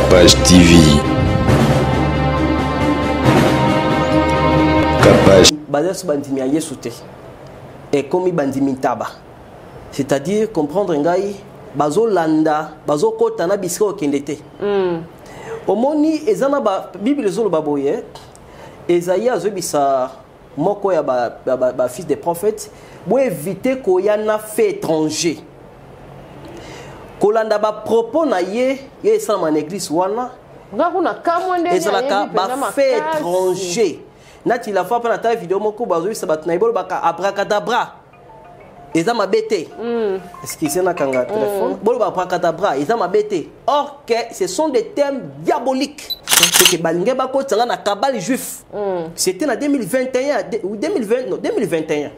Capage TV. Capage. Baza so bandimi ya Yesu te. Ekomi bandimi ntaba. C'est-à-dire comprendre ngai bazolanda bazokota na bisika okende te. Omoni eza na ba Bible ezoloba boye. Esaïe azoyebisa moko ya ba, ba, ba, ba fils des prophètes bo éviter koya na fait étranger. Kolanda ba propos na ye ye esalama na église wana nga kuna kamwa ndenge ezalaka ayebi mpenza ba fait makasi. étranger nati la fois mpe na tala video moko bazoyebisa bato na ye bolobaka abracadabra eza mabe te. Excusez, nakanga téléphone. Boloba abracadabra eza mabe te, or que ce sont des thèmes diaboliques. C'est que balingi bakotisa nga na kabbale juif. C'était na 2021 ou 2020, non, 2021,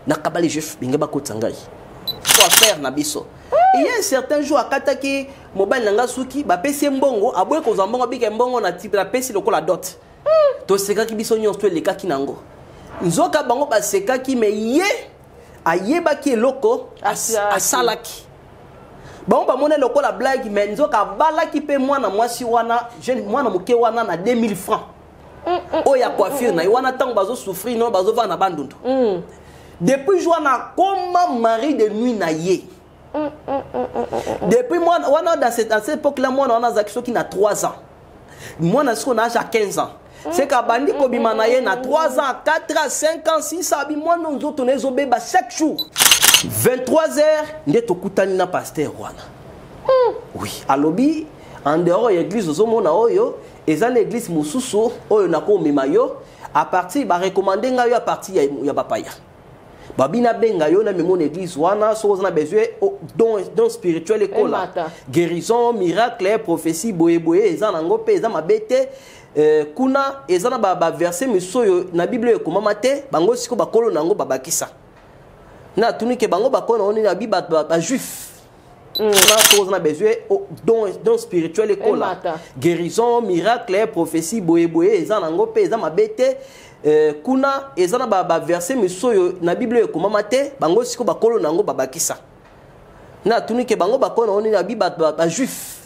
na kabbale juif binge bakotisa ngai po affaire na biso. Et il y a un certain jour akataki mobali na nga suki, bapesi ye mbongo, aboyi kozwa mbongo, abika mbongo na type napesi lokola dot. Tosekaki biso nyonso, to elekaki nango. Nzoka bango basekaki, me ye ayebaki eloko Asalaki. Asalaki bango bamoni lokola blague, mais nzoka abalaki mpe mwana mwasi wana, jeune mwana moke wana, na 2000 francs oyo ya coiffure na ye wana. Ntango bazosouffrir no, bazovanda na Bandundu. Depuis jour wana akoma mari de nuit na ye. Depuis mwana wana, dans cette époque là, mwana wana azalaki soki na 3 ans. Mwana sikoyo na âge ya 15 ans, c'est qu'abandi kobima na ye na 3 ans, 4 ans, 5 ans, 6 ans. Abi mwana nzoto na ezobeba chaque jour. 23 heures nde tokutani na pasteur wana. Oui, alobi en dehors ya église ozomona oyo, eza na église mosusu oyo nakomema yo à partir barecommander ngai yo à partir ya bapaya. Babi nabenga yo, namema na église wana soki oza na besoin don spirituel ekola, Emata. guérison, miracle, prophétie, boyeboye eza nango mpe eza mabe te. Kuna eza na baverset misusu oyo na Bible oyo ekomama te, bango sikoyo bakolo na yango babakisa. Na atuni ke bango bakolo na yango nini? Abi bajuif. Na soki oza na besoin don spirituel ekola, Emata. guérison, miracle, prophétie, boyeboye eza nango mpe eza mabe te. Kuna eza na baverset misusu oyo na Bible oyo ekomama te, bango sikoyo bakolo na yango babakisa. Na atuni ke bango bakolo na yango nini? Abi bajuif.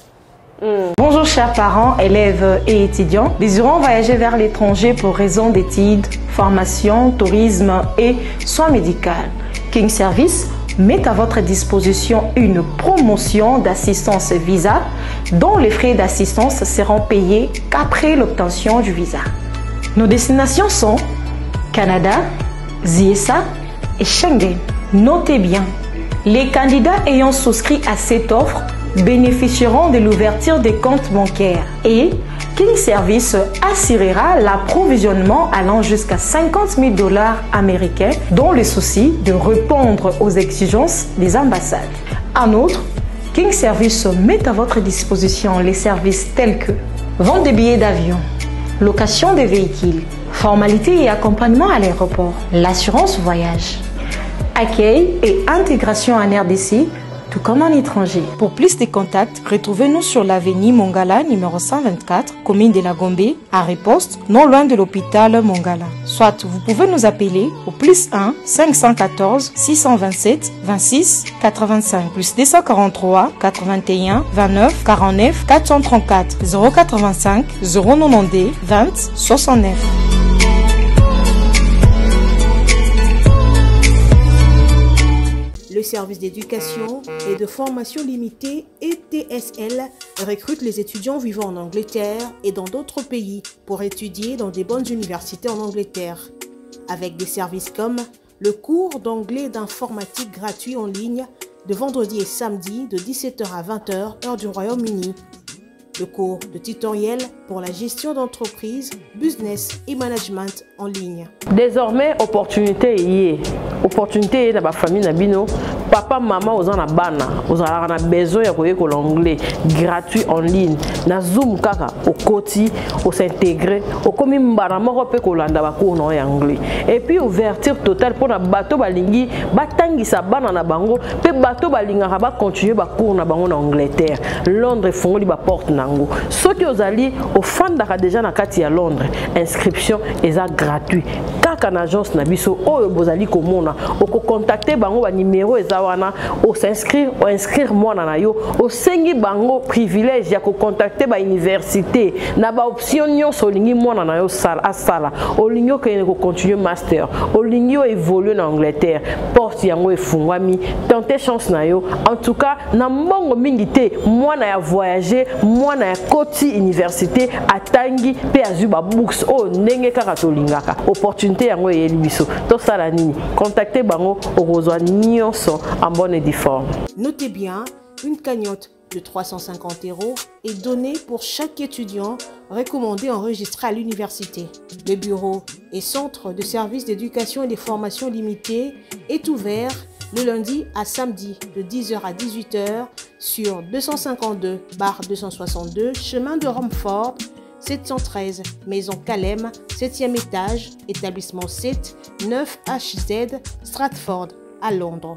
Bonjour chers parents, élèves et étudiants désirant voyager vers l'étranger pour raison d'études, formation, tourisme et soins médicaux. King Service met à votre disposition une promotion d'assistance visa dont les frais d'assistance seront payés qu'après l'obtention du visa. Nos destinations sont Canada, USA et Schengen. Notez bien, les candidats ayant souscrit à cette offre bénéficieront de l'ouverture des comptes bancaires et King Service assurera l'approvisionnement allant jusqu'à 50 000 $ américains dans le souci de répondre aux exigences des ambassades. En outre, King Service met à votre disposition les services tels que vente des billets d'avion, location des véhicules, formalité et accompagnement à l'aéroport, l'assurance voyage, accueil et intégration en RDC, tout comme en étranger. Pour plus de contacts, retrouvez-nous sur l'avenue Mongala, numéro 124, commune de la Gombe, à Riposte, non loin de l'hôpital Mongala. Soit vous pouvez nous appeler au +1 514 627 26 85, +243 81 29 49 434, 085 092 20 69. Le service d'éducation et de formation limitée ETSL recrute les étudiants vivant en Angleterre et dans d'autres pays pour étudier dans des bonnes universités en Angleterre. Avec des services comme le cours d'anglais, d'informatique gratuit en ligne de vendredi et samedi de 17h à 20h, heure du Royaume-Uni. Le cours de tutoriel pour la gestion d'entreprise, business et management en ligne. Désormais, opportunité eye, opportunité eye na bafamille na bino. Papa, mama, oza na bana, ozalaka na besoin ya koyekola anglais gratuit en ligne na Zoom. Kaka okoti, os'intégrer, okomi mbala moko mpe kolanda bacours na oyo ya anglais. Et puis ouverture totale mpona bato balingi batangisa bana na bango mpe bato balingaka bacontinue bacours na bango na Angleterre. Londres efungoli baporte na yango. Soki ozali ofandaka déjà na kati ya Londres, inscription eza gratuit kaka na agence na biso oyo bozali komona. Okocontacter bango, banimero eza. Oza wana, os'inscrire, oinscrire mwana na yo, osengi bango privilège ya kocontacte bauniversité na baoption nyonso olingi mwana na yo asala. Olingi okende kocontinue master, olingi oévolue na Angleterre, porte yango efungwami, tente chance na yo. En tout cas, na mbongo mingi te, mwana ya voyager, mwana ya koti université, atangi mpe azwi babooks oyo ndenge kaka tolingaka. Opportunité yango eyeli biso, tosala nini? Contacte bango, okozwa nyonso en bonne et due forme. Notez bien, une cagnotte de 350 euros est donnée pour chaque étudiant recommandé enregistré à l'université. Le bureau et centre de services d'éducation et de formation limitée est ouvert le lundi à samedi de 10h à 18h sur 252/262 chemin de Romford, 713 Maison Calem, 7e étage, établissement 7, 9 HZ, Stratford, à Londres.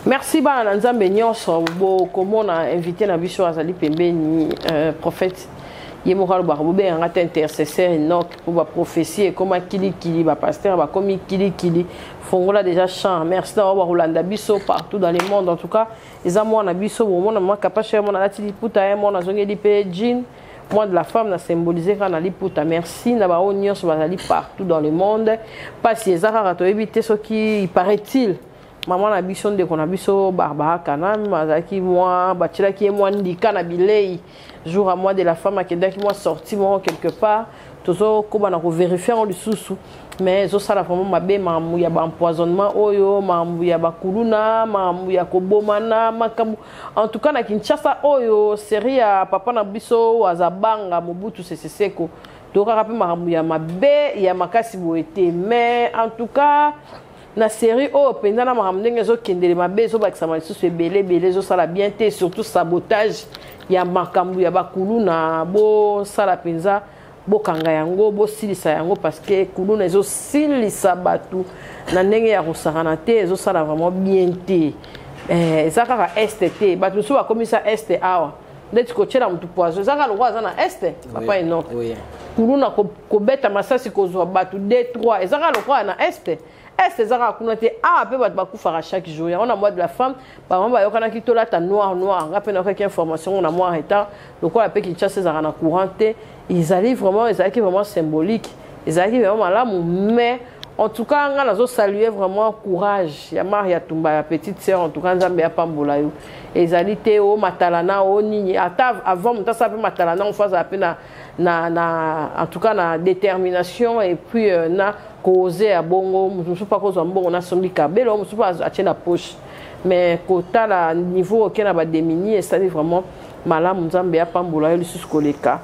Merci bana na Nzambe nyonso. Bokomona invité na biso azali pembeni, prophète ye moko alobaka, bobenganga te intercesseur Enoch, mpo baprophétie ekóma kilikili, bapasteur bakomi kilikili. Fongola déjà champ. Merci na bao bakolanda biso partout dans le monde. En tout cas, eza mwana biso, bomona mama Kapashe ye mwana alati liputa, ye mwana azongeli mpe jean. Mois de la femme na symbolise kaka na liputa. Merci na bao nyonso bazali partout dans le monde. Mpasi eza kaka toyebi te soki, paraît-il, mama na biso, ndeko na biso Barbara Kanam azalaki mwa, batielaki ye mwa ndika na bilei jour ya mois de la femme, akendaki mwa sortie moko quelque part. Tozokoba na kovérifier yango lisusu, mais ezosala vraiment mabe, makambo ya baempoisonnement oyo, makambo ya bakuluna, makambo ya kobomana, makambo en tout cas na Kinshasa oyo. Série ya papa na biso Azabanga Mobutu Sese Seko, tokaka mpe makambo ya mabe ya makasi boye te, mais en tout cas na série oyo mpenza, na makambo ndenge ezokendele mabe, ezobakisama lisusu ebele ebele, ezosala bien te, surtout sabotage ya makambo ya bakuluna. Bosala mpenza, bokanga yango, bosilisa yango, parce que kuluna ezosilisa bato na ndenge ya kosakana te, ezosala vraiment bien te. Eza kaka Est te, bato mosusu bakomisa Est awa ndeti kotiela motu poison, eza kaka lokola aza na Est. Papa Enoch, kuluna kobeta masasi, kozwa bato 2 3, eza kaka lokola na Est. Est eza kaka kuna te, awa mpe bato bakufaka chaque jour. Yango na mois de la femme, bamama bayokanaki tolata noir noir. Nga mpe nayokaki information ngo na mwa retard, lokola mpe Kinshasa ezalaka na courant te. Ezali vraiment, ezalaki vraiment symbolique, ezalaki vraiment malamu. Mais en tout cas, nga nazosalue vraiment courage ya Maria Tumba, ya petite sœur. En tout cas, Nzambe apambola yo. Ezali te o matalana o nini, ata avant moto asala mpe matalana, ofo azala mpe na en tout cas na détermination et puis na koze ya bongo. Moto mosusu mpo akozwa mbongo, nasombi kabelo, mosusu mpo atie na poche, mais kotala niveau oke na badémunis, esali vraiment malamu. Nzambe apambola yo lisusu koleka.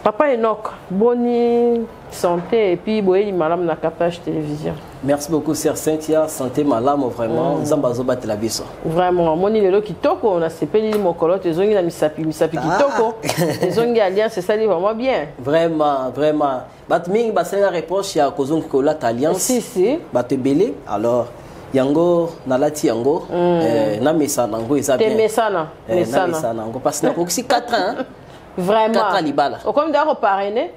Papa Enoch, boni santé et puis boyeli malamu na Capage Télévision? Merci beaucoup, sœur Cynthia. Santé malamu vraiment. Nzambe azobatela biso. Vraiment, omoni lelo kitoko, nasepeli mokolo te, ezongi na misapi misapi. Kitoko ezongi, alliance esali vraiment bien. Vraiment, vraiment. Bato mingi basalela reproche ya kozongi kolata alliance. Si si. Bato ebele. Alors yango nalati yango, namesana yango, eza bien. Te, mesana. Mesana. Namesana yango parce que nakokisi 4 ans. Vraiment. 4 ans libala. Okomi da koparrainer?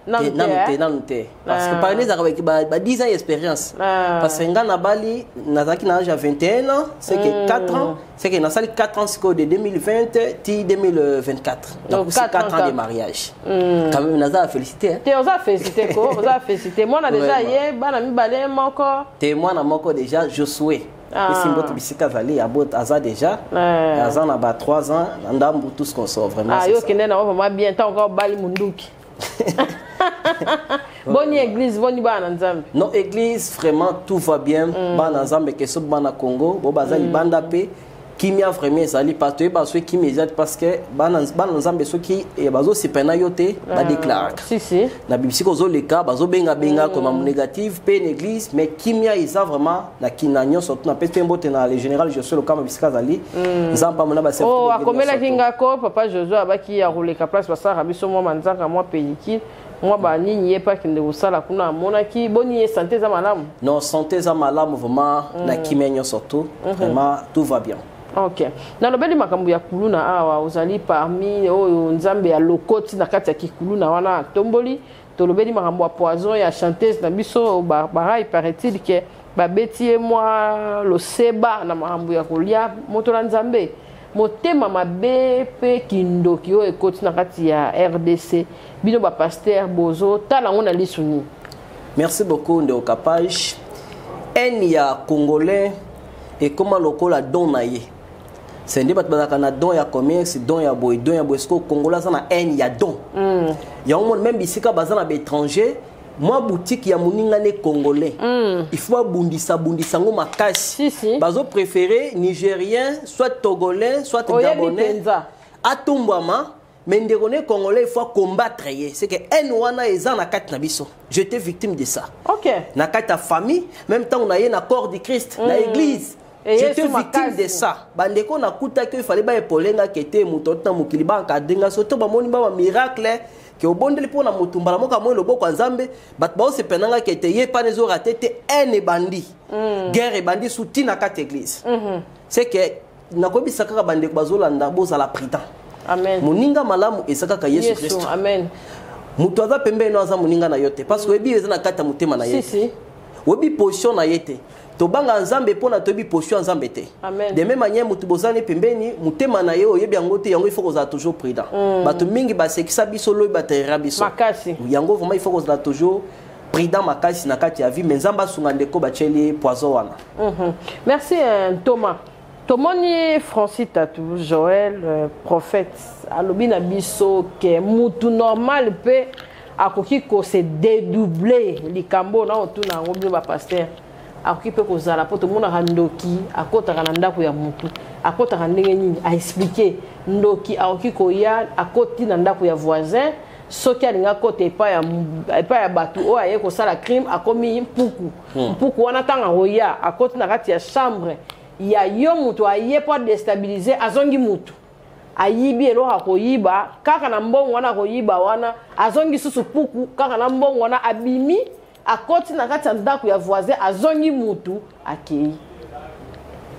Nanu te, nanu te, parce que parrainer ezalaka ba 10 ans expérience, parce que nga nabali, nazalaki na âge ya 21 ans, c'est que 4 ans, c'est que nasali 4 ans sikoyo, de 2020 ti 2024, donc 4 ans de mariage. Quand même naza félicité. Te, oza félicité ko, oza félicité. Mwana déjà ye, bana mibale, moko? Te, mwana moko déjà, Josué. Esi mbote bisika azali, aza déjà, aza na ba 3 ans na ndambu, tout ce qu'on sort vraiment. Ah, yo okende nango vraiment bien. Ntango kaka obali munduki. Boni église, boni bana Nzambe? Non, église vraiment tout va bien. Bana Nzambe keso, bana Congo bo baza libanda mpe kimia vraiment ezali, parce toyeba soki kimia ezali, parce que bana Nzambe soki bazosepela na yo te, badéclaraka si si na bisika ozoleka, bazobengabenga koma négative mpe na église. Mais kimia eza vraiment na kina nyonso. Tu napesi mpe mbote na le général Josué Lokama bisika azali. Nzambe pamona. Oh, akomelaki ngako papa Josué, abaki ya koleka place basalaka biso mwa manzaka, mwa pédicure, mwa banini, ye mpe akende kosala kuna. Amonaki boni ye, santé eza malamu? Non, santé eza malamu vraiment, na kimia nyonso tout, vraiment tout va bien. Ok, nalobeli makambo ya kuluna awa. Ozali parmi oyo Nzambe ya lokoti na kati ya kikuluna wana atomboli. Tolobeli makambo ya poison ya chanteuse na biso Barbara, paraît-il ke Babeti ye mwa loseba na makambo ya kolia. Moto na Nzambe, motema mabe mpe kindoki oyo ekoti na kati ya RDC, bino bapasteur bozotala yango na lisu nini? Merci beaucoup, ndeko Kapage. Haine ya Congolais ekóma lokola don na ye. Se nde bato bazalaka na don ya commerce, don ya boye, don ya boye. Sikoyo Congolais aza na haine ya don. Yango mona, même bisika baza na baétranger, mwa boutique ya moninga ne Congolais, il faut babundisa bundisa yango makasi. Si, si. Bazopréféré Nigérien, soit Togolais, soit Oyebi Gabonais mpenza. Atombwama, mais ndeko ne Congolais, il faut combattre ye. C'est que haine wana eza na kati na biso. J'étais victime de ça na kati ya famille, même ntango na ye na corps du Christ, na église. Et J'étais Yesu victime makasi. de ça. Bandeko, nakutaki oyo ifale baepole nga kete moto ota na mokili, baencadre nga. So to bamoni ba bamiracle ke obondeli mpo na motu, mbala moko amoni loboko ya Nzambe, bato baosepela nga kete ye pana ezorater te. Haine ebandi, guerre ebandi su ntina kati église. C'est que nakoyebisa kaka bandeko bazolanda, bozala prudent. Amen. Moninga malamu eza kaka Yesu Yesu Kristo. Amen. Moto aza pembeni no aza moninga na yo te, parce que oyebi eza na kati ya motema na ye Si, te. si. Oyebi position na ye te. Tobanga Nzambe mpona toyebi position ya Nzambe te. Amen. De même manière, motu bozani pembeni, motema na ye oyebi yango te. Yango il faut kozala toujours prudent. Bato mingi basekisa biso, loyi baterera biso Makasi. Yango vraiment il faut kozala toujours prudent makasi na kati ya vie. Mais Nzambe asunga ndeko batieli poison wana. Merci Thomas. Tomoni Francis Tatou Joël, prophète, alobi na biso ke mutu normal mpe akoki kose dédoubler. Likambo na otuna yango, bino bapasteur, akoki mpe kozala, mpo tomonaka ndoki akɔtaka na ndako ya mutu, akɔtaka ndenge nini? Aexpliquer ndoki akoki koya, akɔti na ndako ya voisin, soki alingi akɔta epai ya bato oyo aye kosala crime, akomi mpuku. Mpuku wana, ntango akoya, akɔti na kati ya chambre ya yo moto aye mpo adéstabiliser, azongi mutu, ayibi eloko akoyiba kaka na mbongo wana akoyiba wana, azongi susu puku kaka na mbongo wana, abimi, akoti na kati ya ndako ya voisin, azongi mutu, akei.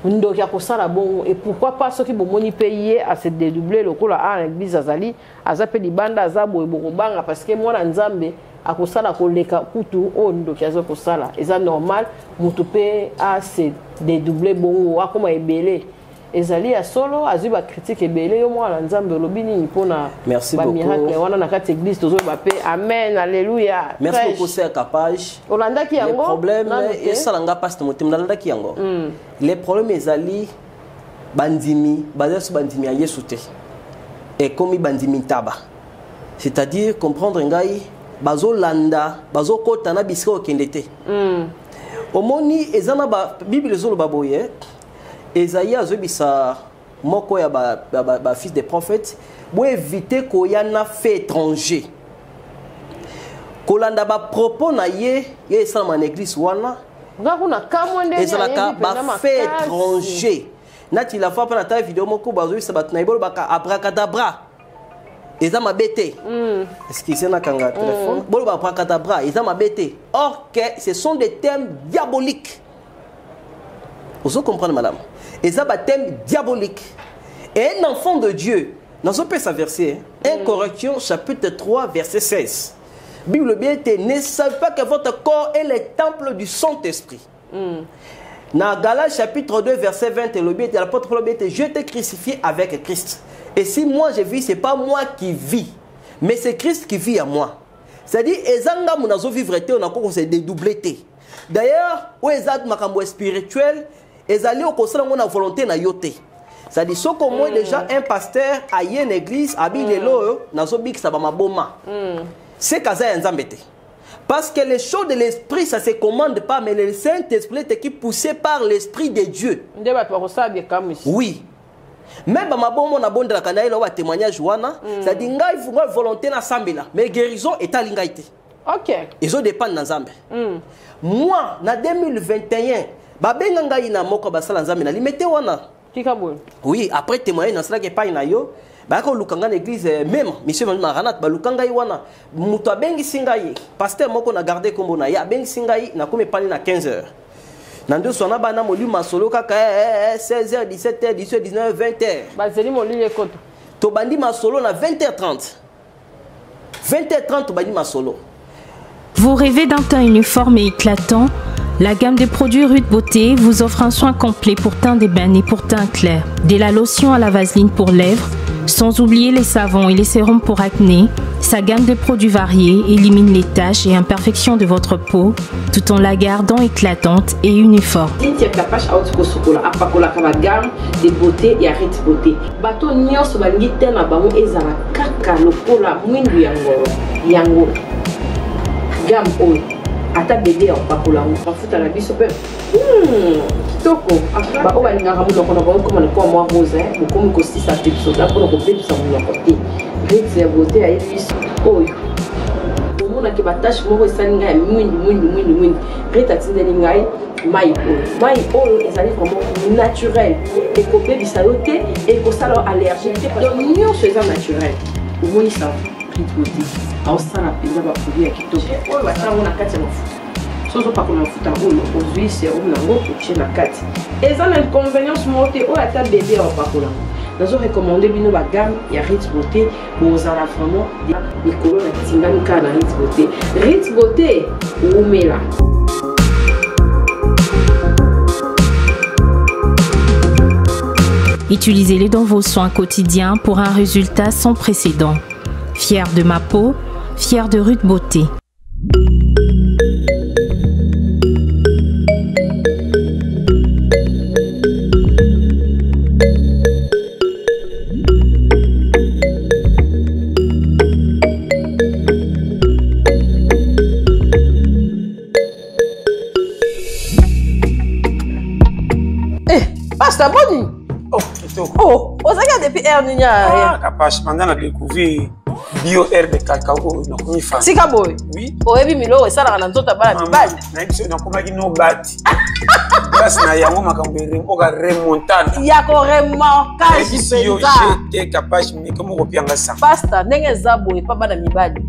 Ndoki akosala bongo. Et pourquoi pas soki bomoni mpe ye ase dédouble lokola a na église, azali, aza mpe libanda, aza boye, bokobanga, parce que mwana Nzambe akosala koleka kutu oyo ndoki aza kosala. Eza normal motu mpe ase dédouble bongo, akoma ebele? Ezali ya solo, azwi bacritique ebele. Yo mwana Nzambe, olobi nini mpona Merci beaucoup. bamiracle wana na kati église? Tozoyeba mpe amen, alleluya. Merci Prêche. beaucoup, sœur Kapage. Olandaki Le yango problème nanu te? esalanga mpasi na motema. Nalandaki yango. Le problème ezali bandimi baza so bandimi ya Yesu te, ekomi bandimi ntaba. C'est-à-dire, comprendre ngai, bazolanda, bazokɔta na bisika okende te. Omoni, eza na ba Bible ezoloba boye, Ezaïe azoyebisa moko ya bafils ba fils des prophètes: boéviter koya na fait étranger, kolanda bapropos na ye. Ye esalama na église wana. Nga kuna kamwe ndenge Ezalaka ayebi mpenza bafait makasi. étranger. Nati la fois mpe natala video moko, bazoyebisa bato na ye bolobaka abracadabra eza mabe te. Excusez, nakanga téléphone. Boloba abracadabra eza mabe te, or que ce sont des thèmes diaboliques. Ozo comprendre madame, eza bathème diabolique. Et un enfant de Dieu, nazopesa verset 1 Corinthiens chapitre 3 verset 16, Bible bien ete: ne savez pas que votre corps est le temple du Saint-Esprit? Na Galates chapitre 2 verset 20, elobi ete, l'apôtre Paul ete: je t'ai crucifié avec Christ, et si moi je vis, c'est pas moi qui vis, mais c'est Christ qui vit à moi. C'est-à-dire, eza ngambo nazovivre te, onakoki kose dédoubler te. D'ailleurs, oyo eza makambo ya spirituel, ezali okosala yango na volonté na yo te. C'est-à-dire, soki omoi déjà un pasteur aye na église, abi lelo oyo nazobikisa bamaboma, c'est kaza ya Nzambe te, parce que les choses de l'esprit, ça se commande pas, mais le Saint-Esprit est qui poussé par l'Esprit de Dieu. Nde bato bakosala bikamwisi. Oui, même bamaboma nabondelaka na ye loba témoignage wana. C'est-à-dire, ngai volonté nasambela, mais guérison etali ngai te. Ezodépendre na Nzambe. Moi, na 2021, babenga ngai na moko basala Nzambe na Limete wana. Tika boye. Oui, après témoigner nasalaki epai na yo, bayaka koluka ngai na église, même monsieur Maranat baluka ngai wana. Moto abengisi ngai, pasteur moko na garde kombo na ye, abengisi ngai, nakomi epali na 15 heures na ndoso wana, bana molimo masolo kaka, 16 heures, 17 heures, 18, 19, 20 heures. Bazeli molili ekota. Tobandi masolo na 20 h 30, 20 h 30 tobandi masolo. Vous rêvez d'un teint uniforme et éclatant? La gamme de produits Ruth Beauté vous offre un soin complet pour teint d'ébène et pour teint clair. De la lotion à la vaseline pour lèvres, sans oublier les savons et les sérums pour acné, sa gamme de produits variés élimine les taches et imperfections de votre peau tout en la gardant éclatante et uniforme. Cynthia Kapash auti kosukola apakolaka ba gamme de beauté ya Rit Beauté. Bato nyonso balingi te na bango ezala kaka lokola mwindu ya ngolo yango gamme oyo ata bebe ya kopakola yango mafuta na biso mpe kitoko. Baoyo balingaka monoko na bango ekoma lokola mwa rose, bokomi kosisa pepsoda mpona kobebisa monoko te. Rit ya Beauté ayebi biso oyo omonaki batache moko esali ngai ya mwindu mwindu mwindu mwindu. Rit atindeli ngai mai oyo. Mai oyo ezali vraiment naturel, ekobebisa yo te, ekosala yo allergie te, donc nyonso eza naturel. Omoni sa Rit Beauté aosala mpenza baproduit ya kitoko oyo batia yango na kati ya mafuta. So ozopakola mafuta oyo, ozwi sérum nango, otie na kati, eza na inconvénience moko te. Oyo ata bebe ya opakola yango. Nazo recommander bino bagamme ya Rit Beauté, bozala vraiment likolo. Na tingami kaka na Rit Beauté. Rit Beauté wumela. Utilisez-les dans vos soins quotidiens pour un résultat sans précédent. Fière de ma peau, fière de Ruth Beauté. Pasta, boni? Oh, kitoko. Oh, ozalaki depuis heure nini? Ah, Kapash, banda na découvrir bio herbe cacao oyo, nakomi fan. Sika boye? Oui. Oyebi miloko esalaka na nzoto ya bana mibali. Nayebi so nakomaki no bati grâce na yango makambo oka remontana. Ya koremorkage. Nayebisi yo jete Kapash, meke moko pianga sa. Pasta, ndenge eza boye, mpa bana mibali,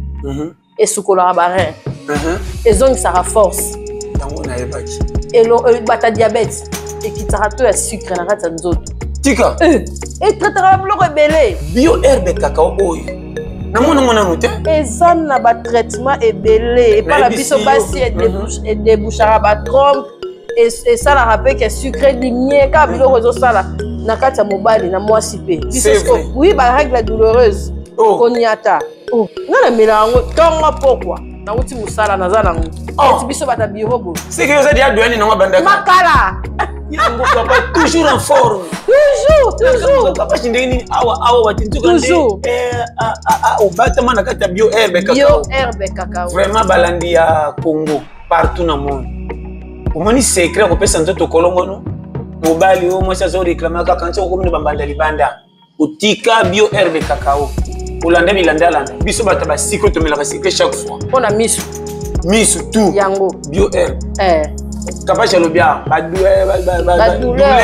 esukolaka barein, ezongisaka force. Yango nayebaki. Bata diabète, ekitaka to ya sucre na kati ya nzoto. Tika. Etraitaka biloko ebele. Bio herbe cacao oyo namona ngo nanu te. Eza na batraitement ebele epa na biso basi. Edébouchaka batrompe, esalaka mpe ke sucre dimie kaka biloko ezosala na kati ya mobali na mwasi mpe. Oui, barègle douloureuse, koniata nga namela yango ntongo pokwa, nauti mosala, naza nango eti biso bata biro boye. Seke oza dia doyani nango bandaka. Makala. Yango papa toujours en forme. Toujours, toujours. Papa, ndenge nini awa awa batintuka nde obatama na kati ya bio herbe cacao. Bio herbe cacao. Vraiment, balandi ya Congo partout na monde, omoni secret ya kopesa nzoto kolongono. Mobali oyo mwasi azoréclamer kaka nti okomi na bambanda libanda, otika bio herbe cacao, olanda bilandalanda. Biso bato basiko tomelaka sucre chaque fois. Mpo na miso. Miso tout. Yango. Bio herbe Kapash alobi awa badouleur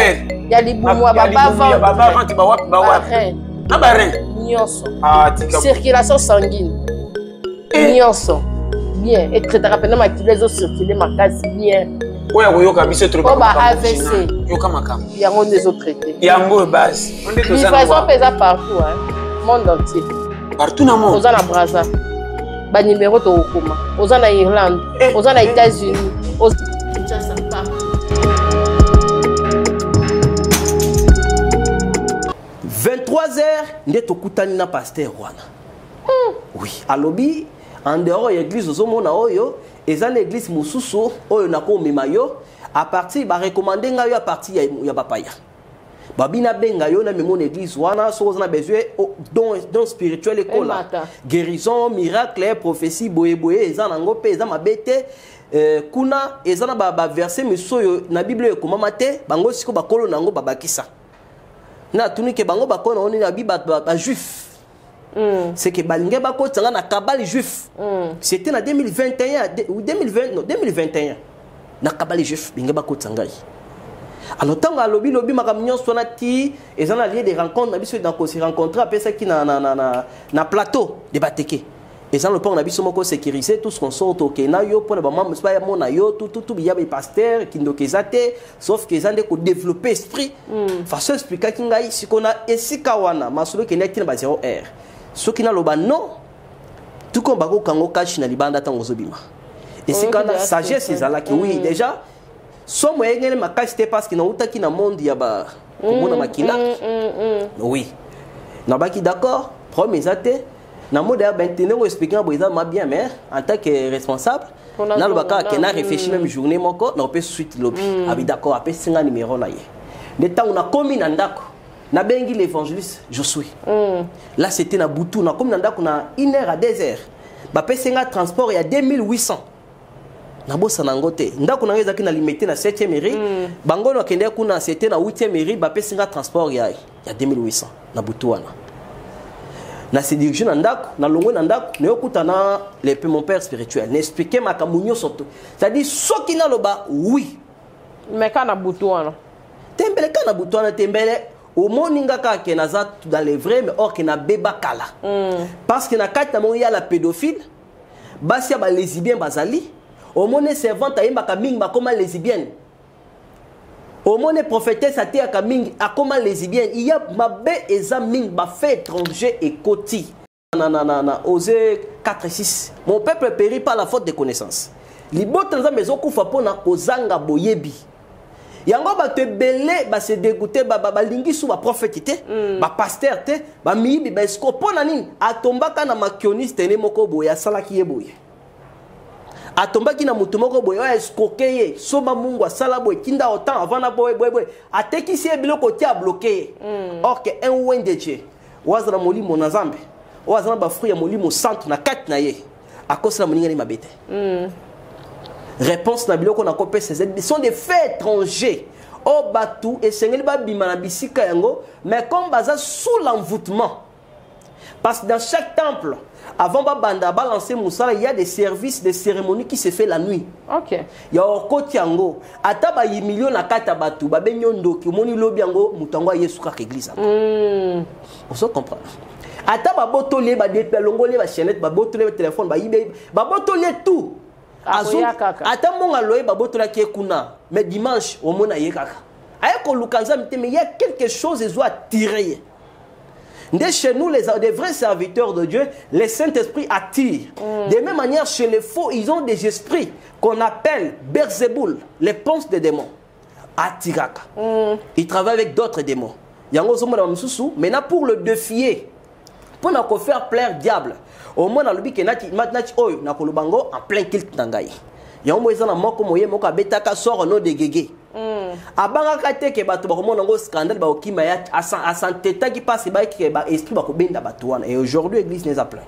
ya libumu, ya babavente, bawapi bawapi na barein. Nyonso, circulation sanguine nyonso bien, etraitaka mpena makila ezocircule makasi bien. Oyo akoyoka biso. Po ba AVC. Yoka makambo. Yango nde ezotraite. Yango oyo base. Livraison mpe eza partout, hein, monde entier. Partout na monde. Oza na Braza, banimero tokokoma. Oza na Irlande, oza na États-Unis, Kinshasa, partout. 23 heures nde tokutani na pasteur wana. Oui, alobi en dehors ya église ozomona oyo, eza na église mosusu oyo nakomema yo à partir barecommander ngai yo à partir ya bapaya. Babi nabenga yo, namema na église wana soki oza na besoin don spirituel ekola, guérison, miracle, prophétie, boyeboye eza nango mpe eza mabe te. Kuna eza na baverset misusu oyo na Bible oyo ekomama te, bango sikoyo bakolo na yango babakisa. Na atuni ke bango bakolo nango nini? Abi bajuif. C'est que balingi bakotanga na kabbale juif. C'était na 2021 ou 2020, non, 2021, na kabbale juif binge bakotisa ngai. Alors ntango alobi lobi makambo nyonso wana, ti eza na lieu de rencontre na biso, na kosi rencontre apesaki na plateau de Bateke, eza lopango na biso moko sécurisé, tout ce qu'on sort, tokende na yo mpona bamama mosusu bayamona yo tututu biya bapaster. Kindoki eza te, sauf ke eza nde kodévelopper esprit. Façon expliquaki ngai sikoyo na esika wana, masolo ekendaki na ba 0 heure. Soki naloba non, tuko bakokango kashi na libanda ntango ozobima esika wana. Sagesse ezalaki, oui, déjà. Somo eyengeli makasi te parce que nautaki na monde ya ba komona makila. Oui, nabaki d'accord, problème eza te. Na mode ya bente, ndenge oexplique nga boye eza ma bien, mais en tant que responsable, Mpona nalobaka zongo, ke na réfléchi même journée moko, na opesi suite lobi. Abi d'accord, apesi nga numéro na ye. Nde ntango nakomi na ndako, nabengi l'évangéliste Josué. Là, c'était na butu. Nakomi na ndako na 1 heure à 2 heures, bapesi nga transport ya 2800. Nabosana yango te. Ndako na ngai ezalaki na Limete, na 7e rue. Bango nakendeki kuna, c'était na 8e rue. Bapesi nga transport ya 2800 na butu wana. Na se dirige na ndako, nalongwe na ndako, nayokuta na lepe mon père spirituel, na explique makambo nyonso to, c'est-à-dire soki naloba oui. Mais ka na butu wana? Tembele kaka na butu wana, tembele omoni nga kaka ke naza dans le vrai, mais or ke nabeba kala, parce que na kati na bango ya la pédophile, basi ya balesbienne bazali. Omoni servante ayembaka mingi, bakoma lesbienne. Omoni prophétesse ateyaka mingi, akoma lesbienne. Iya mabe eza mingi, bafait étranger ekoti na Osée 4 6: "Mon peuple périt par la faute de connaissance." Libota Nzambe ezokufa mpona kozanga boyebi. Yango bato ebele base dégoûte, balingi su baprofete te, bapasteur te, bamiyibi, baescroc. Mpo na nini? Atombaka na makioniste ne moko boye, asalaki ye boye, atombaki na motu moko boye oyo escroquer ye, somba mungu, asala boye, tinda autant avant na boye boye boye, atekisi ye biloko ti abloquer ye. Or que un oint de Dieu oyo aza na molimo na Nzambe, oyo aza na bafruit ya Molimo Centre na kati na ye, akosala moninga ni mabe te. Réponse na biloko nakopesa sont des faits étrangers oyo bato esengeli babima na bisika yango, mais comme baza sous l'envoûtement, parce que dans chaque temple, avant babanda balancer mosala, il y a des services, des cérémonies qui se fait la nuit. Ya okoti yango, ata bayimilio na kati ya bato, babengi yo ndoki, omoni lobi yango moto yango ayesu kaka église yango. Ozo comprendre? Ata babotoli ye, balongoli ye bachaînette, babotoli ye téléphone, bayibi, babotoli ye tout. Akoya kaka. Ata mbongo aloye babotolaki ye kuna, mais dimanche omona ye kaka aye koluka Nzambe te. Mais il y a quelque chose ezo attire ye. Nde chez nous, les vrais serviteurs de Dieu, le Saint-Esprit attire. De même manière, chez les faux, ils ont des esprits qu'on appelle Berzeboul, les ponces des démons. Attiraka. Ils travaillent avec d'autres démons. Yango ozomona misusu, maintenant pour le défier, pour na ko faire plaire diable. Au moins nalobi ke nati nati oyo nakoloba ngo en plein culte na ngai. Yango mo eza na moko moye moko abetaka sort no de gege. Abangaka te ke bato bakomona yango scandale, bakokima ya asantetaki mpasi, bayaki ke baesprit bakobenda bato wana. Et aujourd'hui, église neza plein,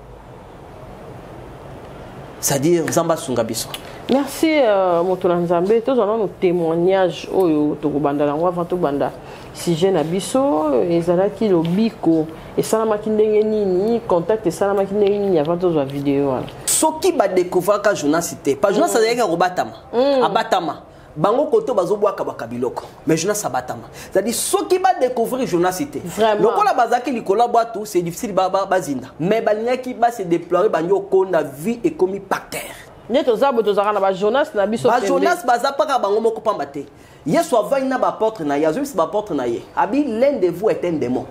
c'est-à-dire Nzambe asunga biso. Merci, moto na Nzambe. Tozwa nano témoignage oyo tokobanda yango avant tobanda sujet na biso. Ezalaki lobiko esalamaki ndenge nini? Contact esalamaki ndenge nini avant tozwa video wana? Soki badécouvraka Jonas te, pa Jonas azalaki kobatama, abatama bango koto bazobwaka baka biloko, mais Jonas abatama. C'est-à-dire soki badécouvrir Jonas te, lokola bazalaki likolo ya bwatu, c'est difficile bazinda, mais balingaki base déplorer, bangi okonda vie ekomi par terre. Nde toza boye, tozalaka na bajonas na biso. Bajonas baza mpaka bango moko pamba te. Yesu avandi na baapôtre na ye, azoyebisa baapôtre na ye, abi: "L'un de vous est un démon."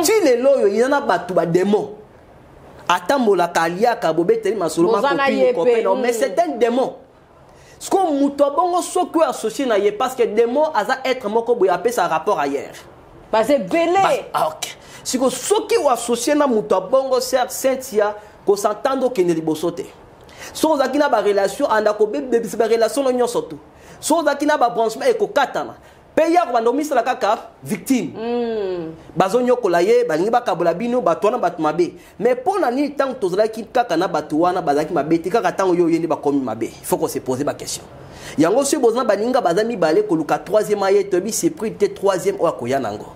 Ti lelo oyo eza na bato badémon, atambolaka, aliaka, bobeteli masolo. Boza na ye pe, Mais c'est un démon. Siko moto abongo, soki oyo associé na ye, parce que démon aza être moko boye apesa rapport ailleurs. Baza ebele. Ah, ok, siko soki oassocie na moto abongo, ser Cynthia, kosantendre okende liboso te. Soki ozalaki na barelation, anda kobebisa barelation no nyonso to. Soki ozalaki na babranchement, ekokatana mpe ya kobanda omisala kaka victime. Bazonyokola ye, balingi bakabola bino bato wana, bato mabe. Mais mpo na nini ntango tozalaki kaka na bato wana bazalaki mabe te? Kaka ntango yo oye nde bakomi mabe. Il faut qu'on se pose baquestion yango. Soki boza na baninga baza mibale, koluka troisième aye, toyebi surprise te, troisième oyo akoya nango.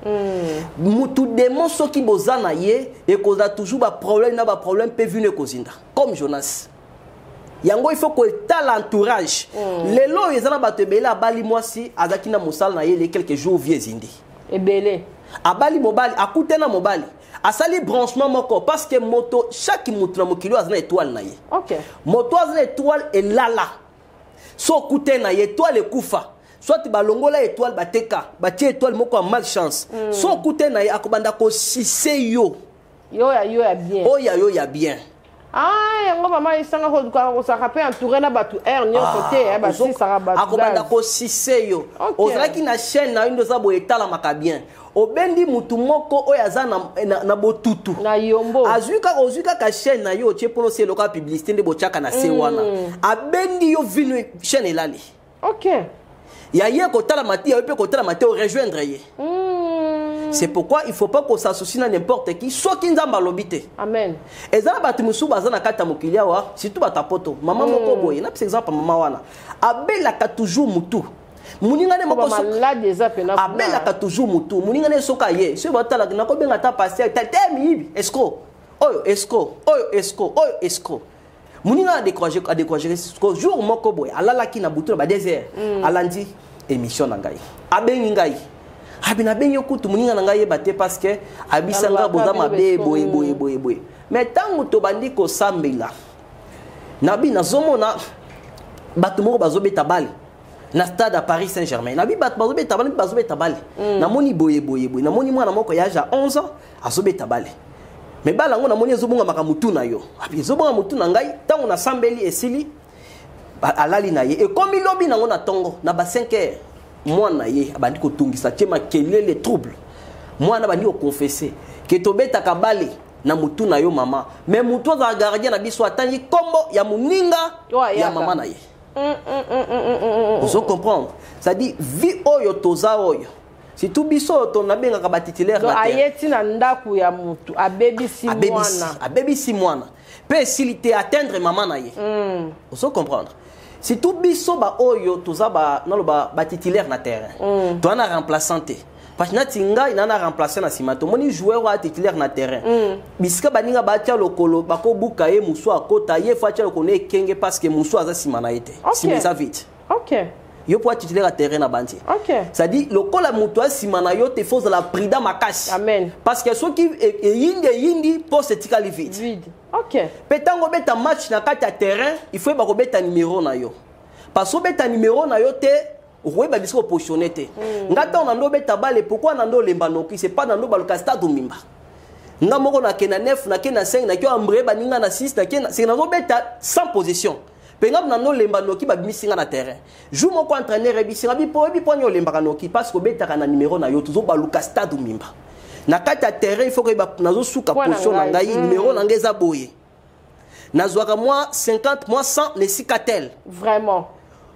Mutu démon, soki boza na ye, ekozala toujours baproblème na baproblème mpe vino ekozinda comme Jonas. Yango il faut kotala entourage. Lelo oyo eza na bato ebele, abali mwasi, azalaki na mosala na ye, le quelques jours vie ezindi. Ebele. Abali mobali, akute na mobali, asali branchement moko, parce que moto, chaque moto na mokili oyo aza na étoile na ye. Moto aza na étoile elala. So okute na ye, étoile ekufa, soit balongola étoile, bateka, batie étoile moko ya malchance. So okute na ye, akobanda kosise yo. Yo ya yo ya bien. Oyo ya yo ya bien. Ah, yango mama esanga kozalaka mpe entouré na bato aire nyonso te, eh, basisaka bato. Akobanda kosise yo. Ozalaki na chaîne na yo nde oza boye, etalamaka bien, obendi mutu moko oyo aza na botutu. Na yombo. Azwi kaka, ozwi kaka chaîne na yo, otie mpona osi eloko ya publicité nde botiaka na se wana, abendi yo vino, chaîne elali. Ya ye kotalama te, ya yo mpe kotalama te, orejoindre ye. C'est pourquoi il faut pas qu'on s'associe na n'importe qui soki Nzambe alobi te. Amen. Eza na bato mosusu baza na kati ya mokili awa, surtout bato ya poto. Mama moko boye, napesa exemple, mama wana abelaka toujours mutu, moninga ne moko malade eza pena. Abelaka toujours mutu, moninga ne soki aye, soki batalaka, nakobenga ata pasteur te te, miyibi, escroc oyo, escroc oyo, escroc oyo, escroc. Moninga adécouragé, adécouragé. Jour moko boye alalaki na butu na ba 2 heures, alandi émission na ngai, abengi ngai, abi nabengi yo kutu, moninga na ngai yeba te, parce que abisanga boza mabe boye boye boye boye. Mais ntango tobandi kosambela, nabi nazomona bato moko bazobeta balle na stade ya Paris Saint Germain. Nabi bato bazobeta balle, bazobeta balle, namoni boye boye boye, namoni mwana moko ya âge ya 11 ans azobeta balle, mais balle yango namoni ezobongamaka mutu na yo. Abi ezobonga mutu na ngai. Ntango nasambeli esili, alali na ye. Ekomi lobi nango na ntongo na ba 5 heures, mwana ye abandi kotungisa, tie makelele, trouble. Mwana abandi koconfesser ke tobetaka balle na mutu na yo mama, mais mutu azala gardien na biso atangi nkombo ya moninga ya mama na ye. Ozo comprendre? C'est-à-dire vie oyo toza oyo, surtout biso oyo tonabengaka batitulaire. Aye ti na ndako ya mutu, abebisi mwana. Abebisi mwana mpe esili te, atteindre mama na ye. Ozo comprendre? Surtout biso baoyo toza ba, naloba batitulaire na terrain, toza na remplaçant te, parce que nati ngai na remplaçant na nsima. Tomoni joueur oyo titulaire na terrain, bisika baninga batia lokolo, bakobuka ye, mosu akota ye, fo atia lokolo na ekenge, parce que mosu aza nsima na ye te, nsima eza vite. Yo mpo atitulaire ya terrain na bandi, c'est-à-dire lokola moto asima na yo te, fo ozala prudent makasi. Amen. Parce que soki eyindi, eyindi, poste etikali vide. Vide, ok. Mpe ntango obeta match na kati ya terrain, il faut yeba kobeta numéro na yo, parce que obeta numéro na yo te, okoyeba bisika opositionne te. Nga ntango na ndo obeta balle, pourquoi na ndo olemba noki? C'est pas na ndo baluka stade omimba. Nga moko nake na 9, nake na 5, nake ambre baninga na 6, nake na seke, nazobeta sans position. Mpe nga na nolemba noki, babimisi nga na terrain. Jour moko entraîneur ebisi nga, bipo oyebi mpo ani olembaka noki? Parce que obetaka na numéro na yo, tozobaluka stade omimba. Na kati ya terrain, il faut koyeba nazosuka position na ngai, numéro na ngai eza boye, nazwaka mwa 50, mwa 100 na esika tel.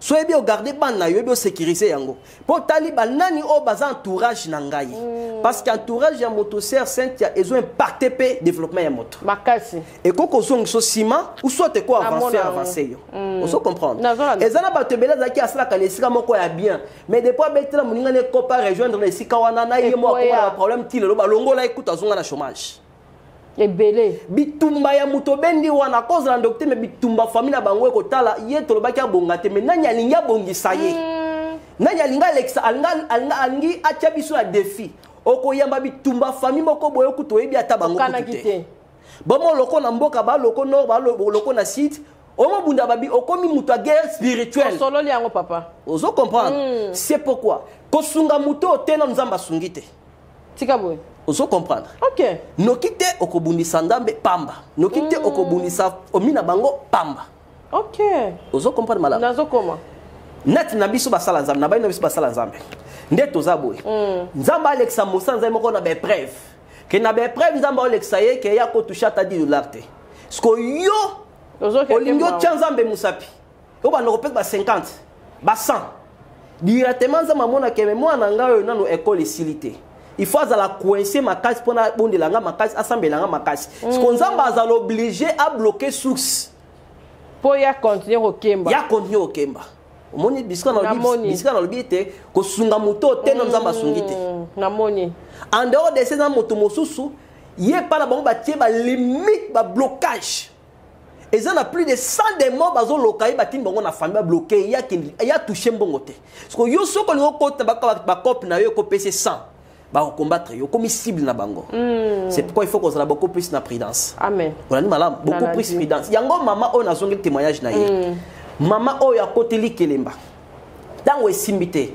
So oyebi ogarde bana na yo, oyebi osécuriser yango, mpo otali banani oyo baza entourage na ngai, parce que entourage ya moto, sœur Cynthia, ezo impacte mpe développement ya moto. Makasi. Ekoki kozongisa nsima ou soit eko avance, avance yo. Ozo comprendre? Eza na bato ebele azalaki asalaka na esika moko ya bien, mais depuis abetela moninga na ekopa rejoindre na esika wana na ye moko, akoma na baproblème ti lelo balongola ye kutu, azonga na chômage. Ebele. Bitumba ya moto obendi wana, akozala ndoki te, mais bitumba famille na bango ekotala ye. Tolobaki abonga te, mais nani alingi abongisa ye? Nani alingi alekisa, alingi atia biso na défi? Okoyamba bitumba famille moko boye, okuta oyebi ata bango kutu te. Bomo loko na mboka, baloko nord, baloko na sud, omobunda babi, okomi moto ya guerre spirituelle. Osololi yango, papa. Ozo comprendre? C'est pourquoi kosunga moto oyo te, na Nzambe asungi te. Tika boye. Ozo comprendre? Ok. Noki te okobundisa Nzambe pamba, noki te okobundisa omi na bango pamba. Ozo comprendre malamu? Nazokoma. Neti na biso basala Nzambe, na bani na biso basala Nzambe nde toza boye. Nzambe alekisa mosala Nzambe moko na baépreuve, ke na baépreuve Nzambe aolekisa ye ke ya kotouche ata 10 dollar te. Siko yo olingi otya Nzambe mosapi, oyo banda kopesa ba 50, ba 100 directement, Nzambe amonaka me mwana ngai oyo nano ekole esili te, il faut azala coincé makasi mpona abondela nga makasi, asambela nga makasi. Siko Nzambe azala obligé abloquer source. Mpo ya continue kokemba. Ya continue kokemba. Omoni bisika nalobi ete kosunga moto te na Nzambe asungi te. Namoni. En dehors de na moto mosusu ye mpa na bango batie balimite, bablocage eza na plus de 100 démons bazoloka ye, batindi bango na famille, babloquer ya touche mbongo te. Parce yo soki olingi okota bacope na yo, ekopesa 100, bakocombattre yo, okomi cible na bango. C'est pourquoi il faut kozala beaucoup plus na prudence. Amen. Olandi malamu? Beaucoup plus prudence. Yango mama oyo nazongeli témoignage na ye, mama oyo akoteli kelemba, ntango esimbi te,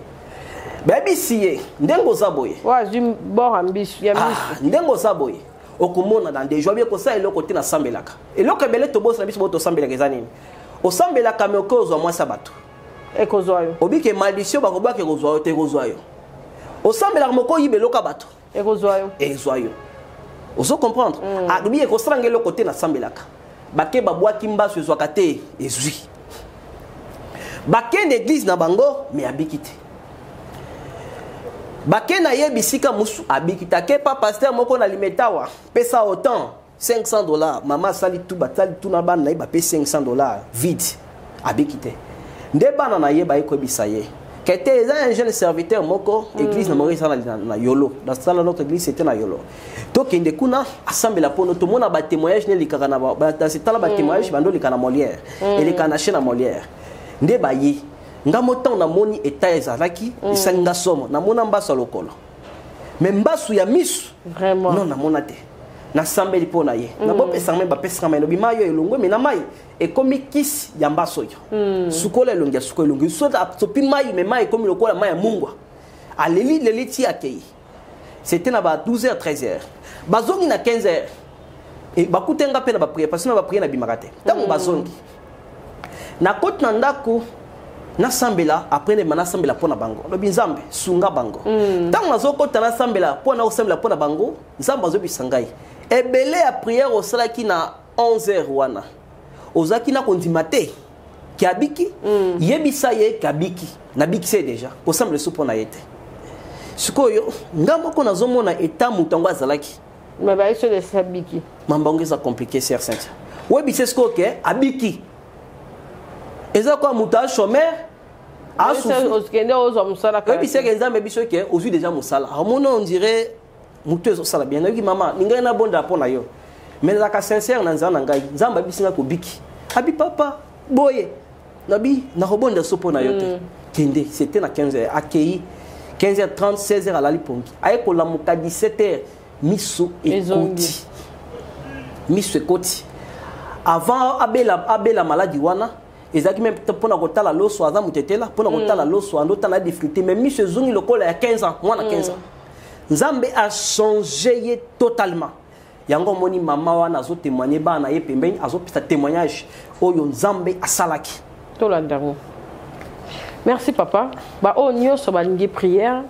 bayebisi ye ndenge oza boye. Azwi bord ya miso. Ndenge oza boye. Okomona dans des joie ekosala eloko te. Nasambelaka eloko ebele, tobosana biso bo tosambelaka eza nini? Osambelaka me okoki ozwa mwasi ya bato. Ekozwa yo. Obike malédiction, bakobwaka, ekozwa yo te, ekozwa yo. Osambelaka moko oyiba eloko ya bato. Ekozwa yo. Ezwa yo, ozo comprendre? Alobi ekosalanga eloko te, nasambelaka. Bake babwaki mbasu, ezwaka te, ezwi. Bakende église na bango, me abiki te. Bake na ye bisika mosusu, abiki te. Ake pa pasteur moko na Limetawa, pesa autant 500 $. Mama asali tu, batali tu na bana na ye, bape 500 $, vide, abiki te. Nde bana na ye baye koyebisa ye kete eza un jeune serviteur moko, église na bango eza na Yolo. Nasala notre église, c'était na Yolo. Tokende kuna, asambela mpono tomona batémoignage ne elekaka na tala batémoignage bando eleka na Molière, eleka na chaîne na Molière. Nde baye nga mo ntango namoni eta ezalaki, esali nga somo. Namona mbasu ya lokolo, me mbasu ya misu Vraiment. Non, namona te. Nasambeli mpo na ye, nabopesaka mai, bapesaka mai, lobi mai oyo elongwe, me na mai ekomi kisi ya mbasu oyo. Sukola elongi ya sukola elongi, so asopi mai, me mai ekomi lokola mai ya mungwa. Aleli leli ti akei. C'était na ba 12 h 13 h, bazongi na 15 h e bakute nga mpe na baprière, parce que na baprière nabimaka te. Ntango bazongi, nakoti na ndako, nasambela. Après ndema nasambela mpo na bango, lobi: "Nzambe, sunga bango." Ntango nazokota nasambela mpo na kosambela mpo na bango, Nzambe azobisa ngai ebele ya prière osalaki na 11 heures wana, ozalaki na kondima te ke abiki. Yebisa ye ke abiki, nabikisi ye déjà, kosambela esu mpo na ye te. Sikoyo nga moko nazomona eta moto yango azalaki. Me bayeso esi abiki. Mambo yango eza compliqué, sœur Cynthia. Oyebisa sikoyo ke abiki, eza kwa moto achômeur. Okende ozwa mosala kala. Oyebisaki Nzambe biso ke ozwi déjà mosala, amoni on dirait motu ezosala bien. Nayoki mama ningai nabondela mpo na yo, mais nazalaka sincère na nzela na ngai. Nzambe abisi ngai kobiki, abi papa boye, nabi nakobondela so mpo na yo te, kende. C'était na 15 heures, akei 15 h 30, 16 heures alali pongi, aye kolamuka 17 heures, miso ekoti, miso ekoti. Avant abela maladi wana, ezalaki même mpona kotala loso, aza moto etela mpona kotala loso, andotala difficulté, mais miso ezongi lokola ya 15 ans, mwana 15 ans. Nzambe achange ye totalement. Yango omoni mama wana azotémoigne, bana na ye pembeni, azopesa témoignage oyo Nzambe asalaki. Tolanda yango. Merci papa. Baoyo nyonso balingi prière,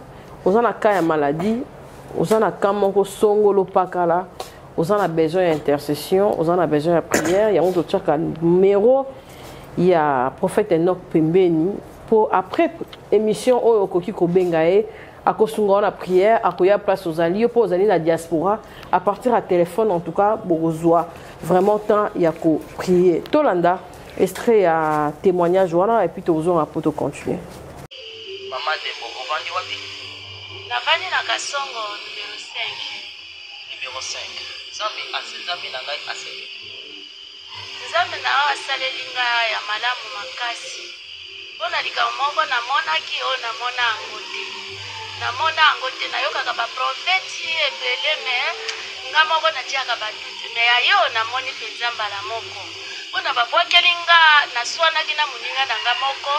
oza na cas ya maladie, oza na cas moko songolo pakala, oza na besoin ya intercession, oza na besoin ya prière, yango totiaka numéro ya prophète Enoch pembeni, mpo après émission oyo okoki kobenga ye, akosunga wana prière, akoya place ozali yo mpo ozali na diaspora, à partir ya téléphone. En tout cas bokozwa vraiment temps ya koprier. Tolanda extrait ya témoignage wana et puis tozonga mpo tocontinue. Mama Dembo, ovandi wapi? Navandi na Kasongo numéro 5. Numéro 5. Nzambe, Nzambe na ngai asele. Nzambe na yo asaleli nga ya malamu makasi, mpo na likambo moko namonaki oyo namona yango te, namona yango te. Nayokaka baprofeti ebele, me nga moko natiaka badoute, me ya yo namoni mpenza mbala moko. Mpo na babwakeli nga, naswanaki na moninga na nga moko,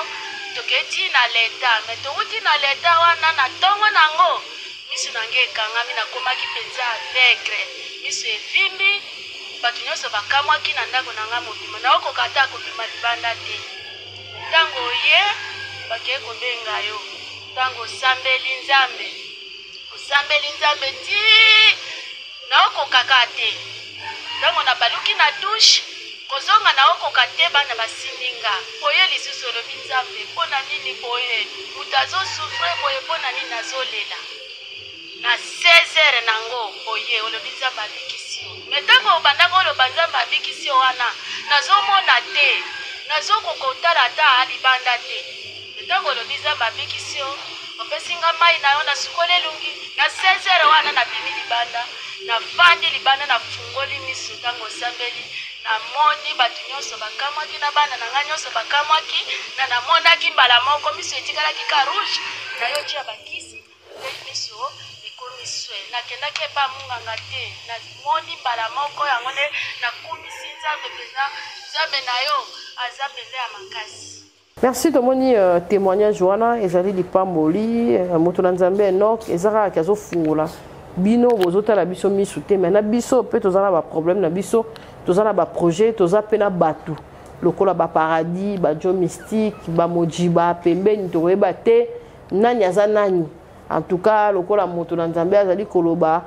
toketi na leta, me towuti na leta wana na ntongo nango, miso na ngai ekangami, nakomaki mpenza aveugle, miso evimbi. Bato nyonso bakamwaki na ndako na ngai mobima, naokoka ata kobima libanda te. Ntango oye, bakei kobenga yo, ntango osambeli Nzambe, osambeli Nzambe ti naokokaka te. Ntango nabaluki na douche kozonga, naokoka te, bana basimbi nga. Oye lisusu, olobi: "Nzambe, mpo na nini boye? Moto azosouffrir boye, mpo na nini?" Nazolela na 16 heures nango, oye olobi Nzambe abikisi yo. Me ntango obandaka oloba Nzambe abikisi yo wana, nazomona te, nazokoka kotala ata libanda te. Ntango olobi Nzambe abikisi yo, opesi nga mai na yo, nasukoli elongi. Na 16 heures wana nabimi libanda, nafandi libanda, nafungoli miso. Ntango osambeli, namoni bato nyonso bakamwaki, na bana na ngai nyonso bakamwaki na namonaki mbala moko, miso etikalaki ka rouge. Nayoki ya bakisi nde miso ekomi swe. Nakendaki epa munganga te, namoni mbala moko. Yango nde nakumisi Nzambe mpenza. Nzambe na yo aza mpenza ya makasi. Merci. Tomoni témoignage wana ezali lipamboli. Moto na Nzambe Enok eza kaka azofungola. Bino bozotala biso misu te, mais na biso mpe toza na baproblème na biso, toza na baprojet, toza mpe na bato lokola baparadis, bajo mystique, bamojiba pembeni, tokoyeba te nani aza nani. En tout cas, lokola moto na Nzambe azali koloba,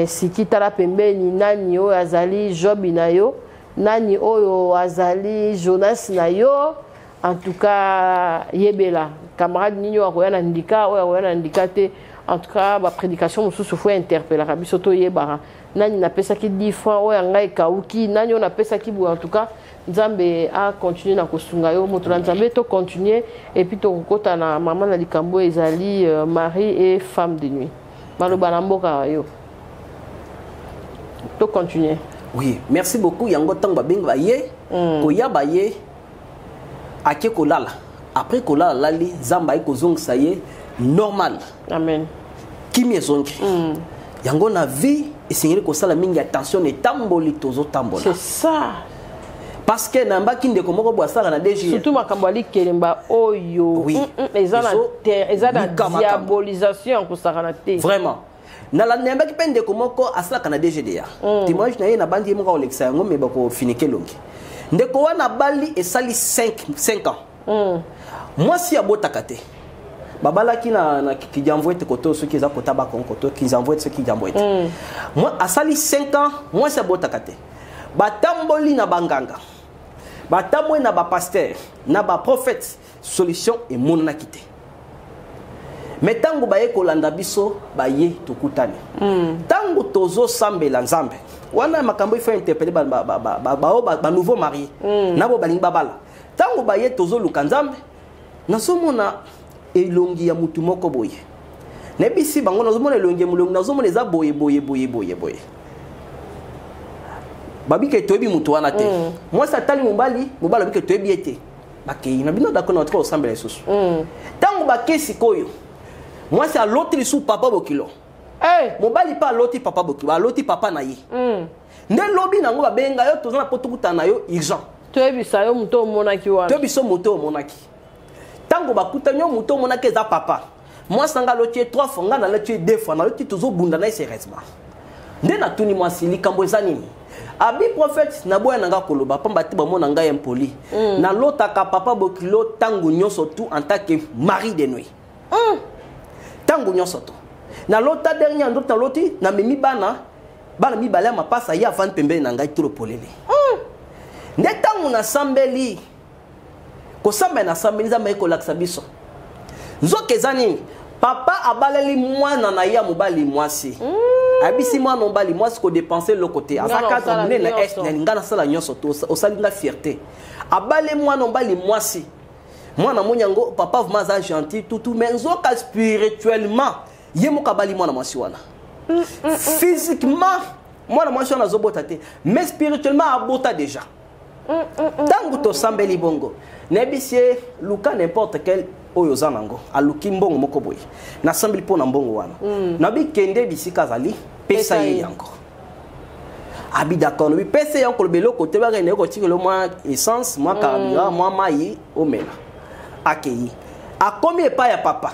siki tala pembeni nani oyo azali Jobi na yo, nani oyo azali Jonas na yo. En tout cas, yebela camarade nini oyo akoya na ndika, oyo akoya na ndika te. En tout cas, baprédication mosusu faut interpellaka biso, toyebaka nani napesaki 10 francs oyo ya ngai ekauki, nani oyo napesaki boye. En tout cas, Nzambe acontinue na kosunga yo, moto na Nzambe. Tocontinue et puis tokokɔta na mama na likambo ezali mari et femme de nuit. Maloba na mboka yo, tocontinue. Oui, merci beaucoup. Yango ntango babengi baye koya, baye ake kolala. Après kolala, alali, Nzambe aye kozongisa ye normal. Amen. Kimi ezongi. Yango na vie esengeli kosala mingi attention na etamboli tozotambola. C'est ça. Parce que nayambaki ndeko moko boye asalaka na DG. Surtout makambo ya likelemba oyo. Oui. Eza na eza na Luka makambo. diabolisation ya kosakana te. Vraiment, nayambaki mpe ndeko moko asalaka na DGDA. Témoignage na ye, nabandi ye moko akolekisa yango, me bakofinike elongi. Ndeko wana abali, esali 5 ans. Mwasi abotaka te. Babalaki na Kidiamvwete koto, soki eza kota bakongo koto Kidiamvwete, soki Kidiamvwete. Mwa asali 5 ans, mwasi abotaka te. Batamboli na banganga, batamboli na bapasteur, na baprophète, solution emonanaki te. Me ntango baye kolanda biso, baye tokutani, ntango tozosambela Nzambe wana, makambo ifo interpeller bao banouveau marié na bo balingi babala. Ntango baye tozoluka Nzambe, nazomona elongi ya mutu moko boye. Nayebisi bango, nazomona elongi ya molongi, nazomona eza boye boye boye boye boye. Babike toyebi mutu wana te. Mwasi atali mobali, mobali abike toyebi ye te. Bakei na bino dako na batika kosambela lisusu. Ntango bakei sikoyo, mwasi aloti lisusu papa bokilo. Hey! Mobali mpe aloti papa bokilo, aloti papa na ye. Nde lobi nango babenga yo, toza na po tokutana na yo urgent. Toyebisa yo moto omonaki wana. Toyebi so moto omonaki. Ntango bakutani yo, moto omonaki eza papa. Mwasi na nga aloti ye trois fois, ngai naloti ye deux fois, naloti tozobunda na ye sérieusement. Nde natuni mwasi, likambo eza nini? Abi, prophète, naboya na nga koloba pamba te bamona ngai impoli. Nalotaka papa bokilo ntango nyonso tu en tant que mari de nuit. Ntango nyonso tu nalota. Dernier ndoto naloti, namemi bana, bana mibale ya mapasa, ye avandi pembeni na ngai, tolo polele. Nde ntango nasambeli, kosambela nasambeli, Nzambe aye kolakisa biso nzoka eza nini. Papa abaleli mwana na ye ya mobali mwasi. Ayebisi mwana mobali mwasi kodépenser eloko te, aza Nga na cadre osala monene na nyonso. est, nga nasala nyonso to osali nga fierté. Abale mwana mobali mwasi, mwana moni yango papa vraiment aza gentil tutu, mais nzoka spirituellement ye moko abali mwana mwasi wana. Physiquement mwana mwasi wana azobota te, mais spirituellement abota déjà. Ntango tosambeli bongo, nayebisi ye, luka n'importe quel oyo oza nango. Aluki mbongo moko boye, nasambeli mpo na mbongo wana. Nabi, kende bisika azali, pesa Pesa ye ye. yango. Abi d'accord. Nabi, pesa yango, koloba eloko te, bakende kotikela mwa essence, mwa carburant, mwa mai omela. Akei, akomi epai ya papa,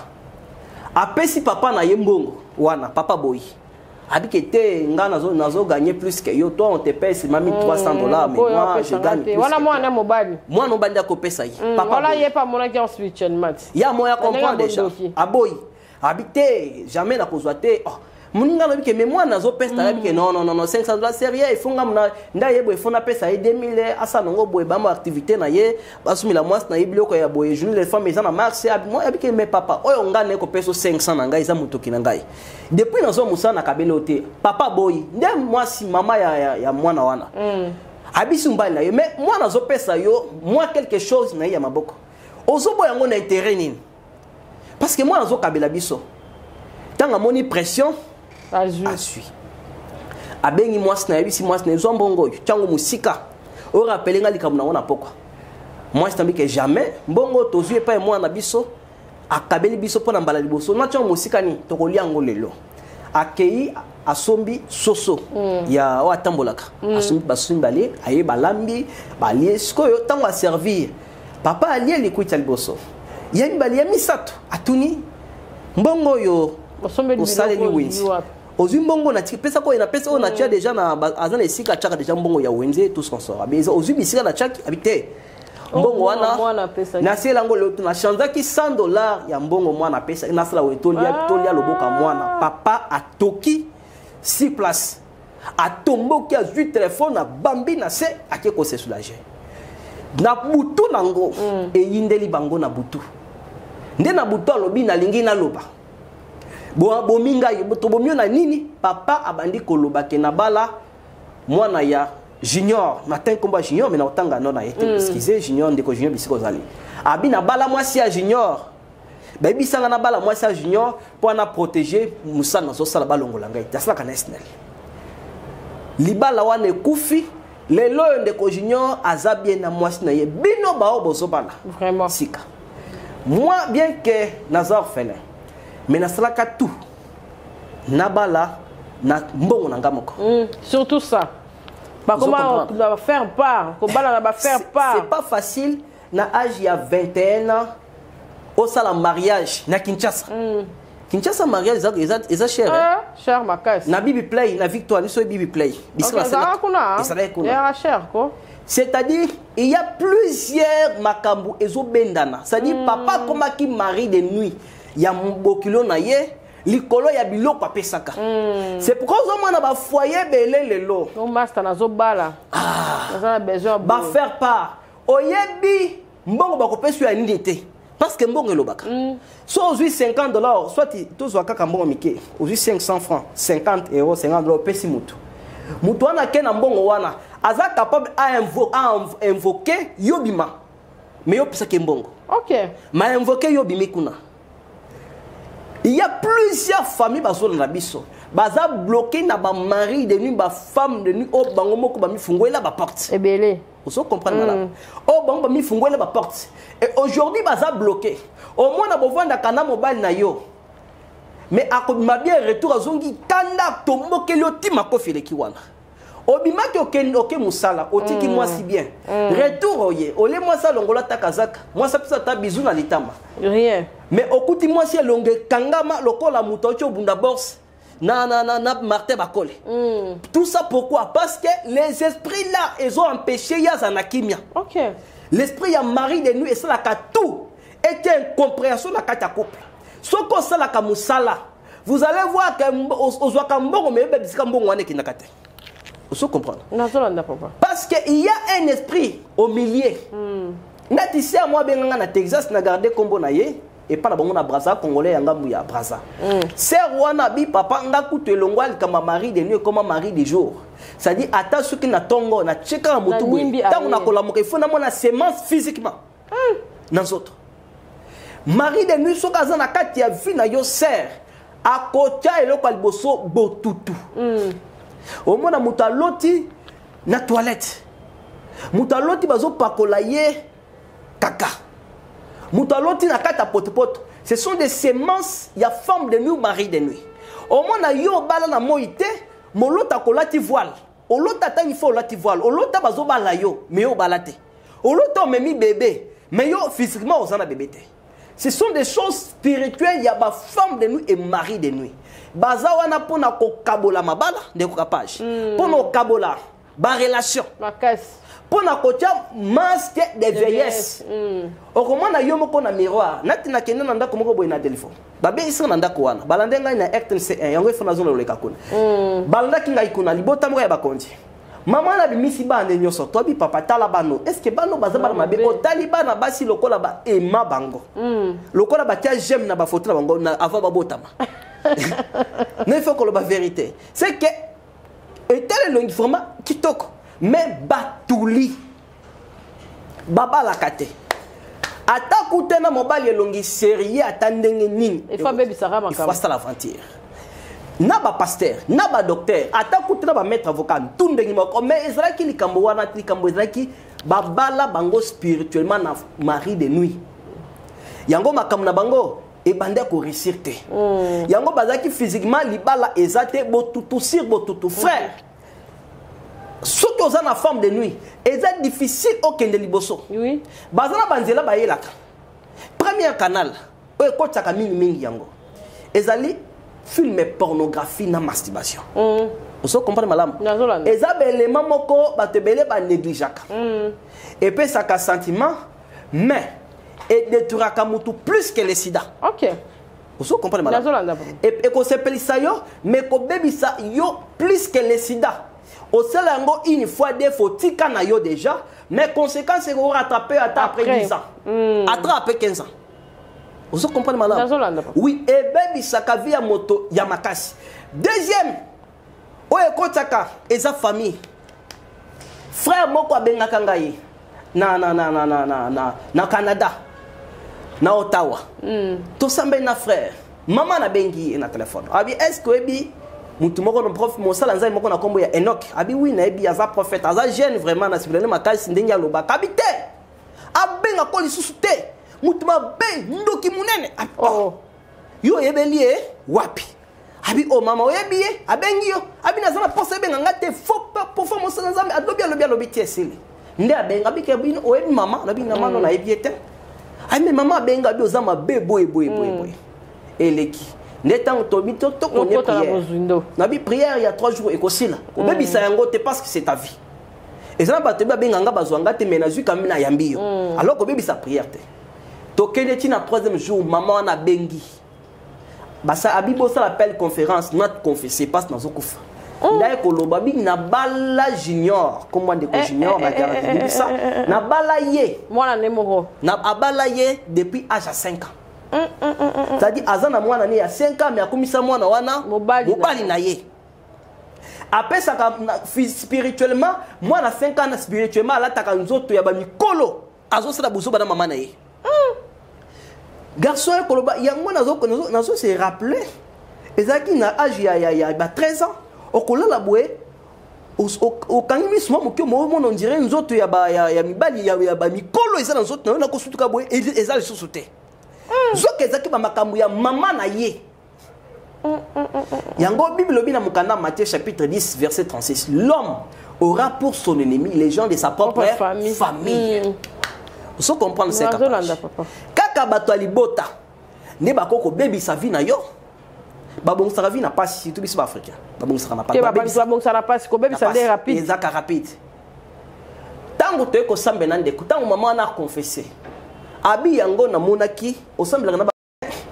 apesi papa na ye mbongo wana. Papa boyi, abike te, nga nazo gagner plus que yo. Toi, on te paye seulement 1300 $, mais Oyo moi je apesanga gagne te plus wana que mwana toi. mobali. Mwana mobali nde akopesa ye. Papa Wala boyi. ye mpe amonaki en spirituellement ti. Ya moya Na ndenge comprend déjà. bondoki. Aboyi, abi te, jamais nakozwa te. Oh, moninga alobi ke me mwana azopesa, alobi ke non, non, non, non, 500 $ sérieux, il faut nga mona nda ye boye, il faut napesa ye 2000, asala nango boye, bamo activité na ye, basumila mwasi na ye biloko ya boye, journée les femmes eza na marché. Abi moi, abi ke me papa oyo nga naye kopesa 500 na ngai eza motoki na ngai depuis nazwa mosala na kabele oyo te. Papa boyi. Nde mwasi, mama ya mwana wana abisi mobali na ye, mais mwana azopesa yo mwa quelque chose na ye ya maboko, ozoboya yango na intérêt nini? Parce que mwana azokabela biso. Ntango amoni pression, azwi. Azwi, abengi mwasi na, yebisi mwasi na, ezwa mbongo oyo, ntango mosika oyo rappeler nga likambo nango na pokwa. Mwasi nambi ke jamais mbongo tozwi epai mwana na biso akabeli biso mpo na mbala liboso na ntango mosika nini, tokolia yango lelo. Akei, asombi soso ya oyo atambolaka, asombi, basombi, balie, aye balambi, balie. Sikoyo ntango aservir, papa alie likwiti ya liboso, ya mibale, ya misato, atuni mbongo oyo Osombeli osaleli biloko wenze ozwi wapi? Ozwi mbongo na pesa ko na pesa oyo na tia déjà na aza na esika atiaka déjà mbongo ya wenze, tout ce qu'on sort. Abi ozwi bisika na tiaki, abi te. Mbongo wana nasela yango lelo, nachangeaki 100 $ ya mbongo mwana apesaki, nasala oyo, tolia, tolia loboko ya mwana. Papa atoki sur place, atomboki, azwi telefone, abambi na se, ake kose soulager na butu nango. Eyindeli bango na butu nde na butu alobi: "Nalingi naloba, bomi ngai, tobomi yo na nini?" Papa abandi koloba ke nabala mwana ya Junior, natin nkombo ya Junior, me na otanga no na ye te. Excuse Junior, ndeko Junior, bisika ozali. Abi nabala mwasi ya Junior, bayebisanga nabala mwasi ya Junior mpo ana protéger mosala nazosala, balongola ngai te. Asalaka na SNEL. Libala wana ekufi. Lelo oyo ndeko Junior aza bien na mwasi na ye. Bino bao bozobala Vraiment. sika, moi, bien que naza orphelin, mais nasalaka tout nabala na mbongo na nga moko. Surtout ça, bakoma bafaire part, kobala na bafaire part. C'est pas facile na âge ya 21 ans osala mariage na Kinshasa. Kinshasa, mariage eza cher. Ah, cher makasi. Na Bibi Play, na Victoire, niso Bibi Play. Ezalaka kuna. Ezalaki kuna. Ezalaka cher ko. C'est-à-dire, il y a plusieurs makambo ezobendana. C'est-à-dire, papa akomaki mari de nuit ya bokilo na ye likolo ya biloko apesaka. C'est pourquoi ozomona bafoyer ebele lelo. No master, nazobala, naza na besoin. Bafaire part, oyebi mbongo bakopesa yo ya nini te, parce que mbongo elobaka. So ozwi 50 $, soit tozwa kaka mbongo mike, ozwi 500 francs, 50 euros, 50 $, opesi motu, motu wana ake na mbongo wana, aza capable ainvoquer yo bima, mais yo opesaki mbongo. Ma invoquer yo bimi kuna. Il y a plusieurs familles bazolanda biso, baza bloqué na bamari de nuit, bafemme de nuit oyo bango moko bamifungolela baporte. Ebele. Ozo comprendre malamu, oyo bango bamifungolela baporte, et aujourd'hui baza bloqué. Omona bovandaka na mobali na yo, mais akobima bien, retour azongi kanda, tombokeli yo ti makofi eleki wana. Obimaki, okende, oke mosala, otiki mwasi bien. Retour oye, ole mwasi alongola ata kazaka, mwasi apesa ata bizu na litama. Rien. Mais okuti mwasi elongo ekangama lokola moto auti obunda boxe na Martin Bakole. Tout ça pourquoi? Parce que les esprits là, ils ont empêché ye aza na kimia. L'esprit ya mari de nuit esalaka tout ete incompréhension na kati ya couple. Soki osalaka mosala, vous allez voir que ozwaka mbongo, me oyeba bisika mbongo wana ekendaka te. Ozo comprendre? Nazolanda, papa. Parce que il y a un esprit au milieu. Nati se mwa abenganga na Texas, na garde nkombo na ye epa na bango na Braza, congolais ya ngambu ya Braza. Sœur wana bi: "Papa, nga kutu elongwa likambo ya mari de nuit, ekoma mari de jour. C'est-à-dire, ata soki na ntongo natie kaka motu boye, Nimbi. ntango Aye. nakolamuka, il faut namona semence physiquement na nzoto." Mari de nuit, soki aza na kati ya vie na yo, sœur, akotia eloko ya liboso, botutu. Omona moto aloti na toilette, moto aloti bazopakola ye kaka, moto aloti na kati ya potopoto. Ce sont des semences ya femme de nuit, mari de nuit. Omona yo obala na moi te, molota kolati voile, olota ata il faut olati voile, olota bazobala yo, mais yo obala te, olota omemi bébé, mais yo physiquement oza na bébé te. Ce sont des choses spirituelles ya bafemme de nuit et mari de nuit. Baza wana mpona kokabola mabala, ndeko Kapage, mpona kokabola barelation, Makasi. mpona kotia masque de vieillesse. Okomona yo moko na miroir. Nati nakende na ndako moko boye na Delvaux, babengisaka na ndako wana, balande ngai na RTNC 1, yango efo nazona loleka kuna. Balandaki ngai kuna, libota moko ya bakonzi. Mama na bimisi bana nyonso, toyebi: "Papa, tala bano, est-ce bano baza bana mabe?" Otali bana basi lokola baema bango, lokola batia gemme na bafoto na bango avant babotama. Na il faut koloba vérité, c'est que etala elongi vraiment kitoko, mais batuli babalaka te. Ata kutena mobali elongi sérieux, ata ndenge nini, Il faut abebisaka il faut makambo. asala aventure na bapasteur, na badocteur, ata kutena bamaître avocat, tu ndenge moko. Mais ezalaki likambo wana, likambo ezalaki babala bango spirituellement na mari de nuit. Yango makambo na bango ebandi koréussir te. Yango bazalaki physiquement, libala eza te, botutu sur botutu. Frère, soki oza na femme de nuit, eza difficile okende liboso. Baza na banzela bayelaka. Premier canal oyo ekotiaka mingimingi, yango ezali Film pornographie na masturbation. Ozo comprendre malamu? Nazolanda. Eza baelema moko bato ebele banégligeaka. Epesaka sentiment, mais edétruiraka mutu plus que le sida. Ozo comprendre malamu? Nazolanda, papa. Ekosepelisa yo, mais ekobebisa yo plus que le sida. Osala yango une fois, deux fois, tika na yo déjà, mais conséquence ekorattrape ata après Après. 10 ans, ata après 15 ans. Ozo comprendre malamu? Nazolanda, papa. Oui, ebebisaka vie ya moto ya makasi. Deuxième oyo ekotaka eza famille. Frère moko abengaka ngai na Canada, na Ottawa. Tosambeli na frère. Mama nabengi ye na telefone, abi: "Est ce que oyebi mutu moko na prof, mosala Nzambe moko na nkombo ya Enok?" Abi: "Oui, nayebi, aza prophète, aza jeune vraiment, na sipelane makasi ndenge alobaka." Abi: "Te, abengako lisusu te, mutu mabe, ndoki monene." Abi: "Oh. Oh. Yo oyebeli ye wapi?" Abi: "O mama, oyebi ye, abengi yo." Abi: "Naza na posa ebenga nga te, fo pofa mosala Nzambe alobi, alobi, alobi ti esili nde abenga." Abi: "Ke bino oyebi mama?" Alobi: "Na mama nayebi ye te." Abi: "Me mama abenga, abi oza mabe boye boye boye boye." Eleki nde ntango tobi tokonie Okota na prière. bozindo. Nabi prière ya 3 jours ekosila, kobebisa yango te, parce que c'est ta vie. Eza na bato ebi abenga nga, bazwa nga te, mais nazwi quand même, nayambi yo. Alors kobebisa prière te. Tokende ti na troisième jour, mama wana abengi basa, abi: "Bosala appel conférence, na confesse parce nazokufa." Ndaye koloba bingi: "Nabala Junior, komwa ndeko Junior na garanti nabala ye." Mwana ne moko. Na abala ye depuis âge ya 5 ans, c'est-à-dire aza na mwana ne ya 5 ans, mais akomisa mwana wana Mobali na mobali na ye. Apesaka spirituellement mwana 5 ans na spirituellement alataka nzoto ya bamikolo, azosala buzoba na mama na ye. Garçon ye koloba yango nazo se rappeler, ezalaki na âge ya ba 13 ans. Okolala boye, okangi miso mwa moke, omona on dirait nzoto ya mibali ya bamikolo eza na nzoto na yo. Nakosutuka boye, eza lisusu te. Zoka ezalaki bamakambo ya mama na ye. Yango Bible elobi na mokanda Matthieu chapitre 10 verset 36: "L'homme aura pour son ennemi les gens de sa propre Propre famille. famille." Ozo comprendre ce Nazolanda, papa. Kaka bato ya libota nde bakoki kobebisa vie na yo. Babongisaka vie na pasi, surtout biso baafricain, babongisaka na Te. pasi. Babongisa na pasi, kobebisa nde rapide. Ezaka rapide. Ntango toye kosambela, ndeko, ntango mama wana aconfesse, abi: "Yango namonaki osambelaka na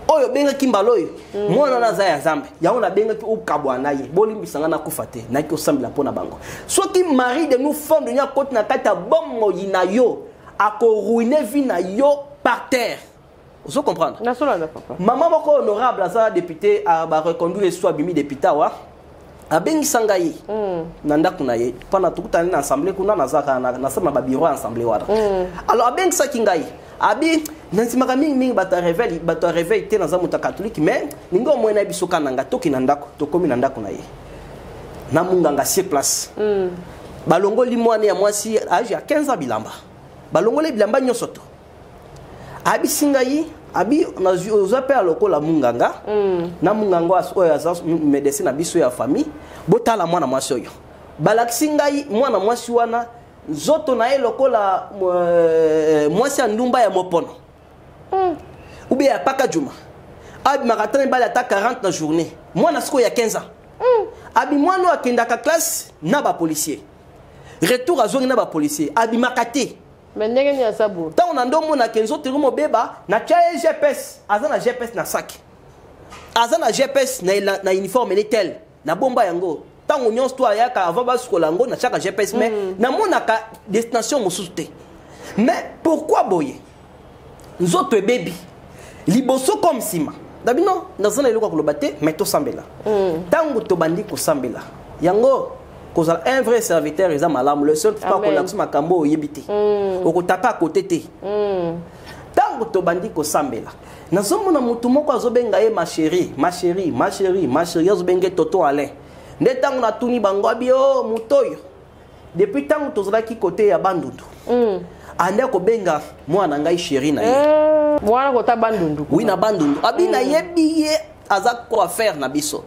oyo obengaki mbala oyo, mwana wana aza ya Nzambe, yango nabengaki okabwa na ye. Bolimbisa nga, nakufa te, nayaki osambela mpo na bango." Soki mari de nuit, femme de nuit akoti na kati ya bomoi na yo, akoruine vie na yo par terre. Ozo comprendre? Nazolanda, papa. Mama moko honorable, aza député, bareconduire esu, abimi député awa, abengisa ngai na ndako na ye mpona tokutani na assemblée kuna. Nazaka nasala na babiro ya assemblée wana. Alors abengisaki ngai, abi: "Nandimaka mingimingi bato ya réveil, bato ya réveil te, naza moto ya catholique, mais ningi omoi na biso ka na ngai." Toki na ndako, tokomi na ndako na ye na munganga sur place. Balongoli mwana ya mwasi, âge ya 15 ans, bilamba, balongoli bilamba nyonso. To abisi ngai, abi: "Ozwa mpe ya lokola munganga na munganga oyo aza médecin na biso ya famille, botala mwana mwasi oyo." Balakisi ngai mwana mwasi wana, nzoto na ye lokola mwasi ya ndumba ya mopono ou bien ya paka juma. Abimaka ata mibali ata 40 na journée. Mwana sikoyo ya 15 ans. Abi mwana oyo akendaka classe na bapolicier, retour azongi na bapolicier, abimaka te. Me ndenge nini aza boye? Ntango na nde omonaka nzoto eri mobeba, natya ye GPS, aza na GPS na sac, aza na GPS na uniforme ne tel, nabomba yango. Ntango nyonso to ayaka, avant basukola yango, natiaka GPS, mais namonaka destination mosusu te. Mais pourquoi boye nzoto ebebi liboso comme nsima na bino? Naza na eloko ya koloba te, mais tosambela. Ntango tobandi kosambela, yango kozala un vrai serviteur eza malamu. Le seul pa Amen. kolakisa makambo oyo oyebi te, okotapa akote te. Ntango tobandi kosambela, nazomona motu moko azobenga ye "ma chérie, ma chérie, ma chérie, ma chérie", azobenga ye "tonton Alain". Nde ntango natuni bango, abi: "O moto oyo, depuis ntango tozalaki kote ya Bandundu, ande kobenga mwana ngai chéri na ye." Mwana kota Bandundu? Oui, na Bandundu. Abi: "Nayebi ye, aza coiffeur na biso.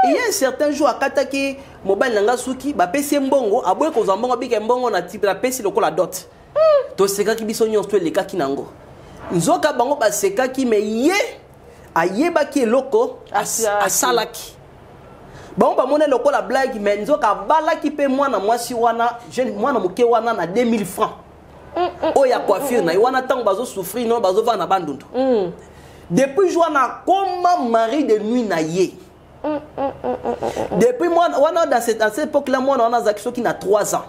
Eye un certain jour akataki mobali na nga suki, bapesi ye mbongo, aboyi kozwa mbongo, abika mbongo na tipe napesi lokola dot." Tosekaki biso nyonso, to elekaki nango. Nzoka bango basekaki, me ye Ayebaki eloko asalaki. Bango bamoni lokola blague, mais nzoka abalaki mpe mwana mwasi wana, jeune mwana moke wana, na 2000 francs oyo ya coiffure na ye wana. Ntango bazosouffrir, no bazovanda na Bandundu. Depuis jour wana akoma mari de nuit na ye. Depuis mwana wana, dans cette époque là, mwana wana azalaki soki na 3 ans.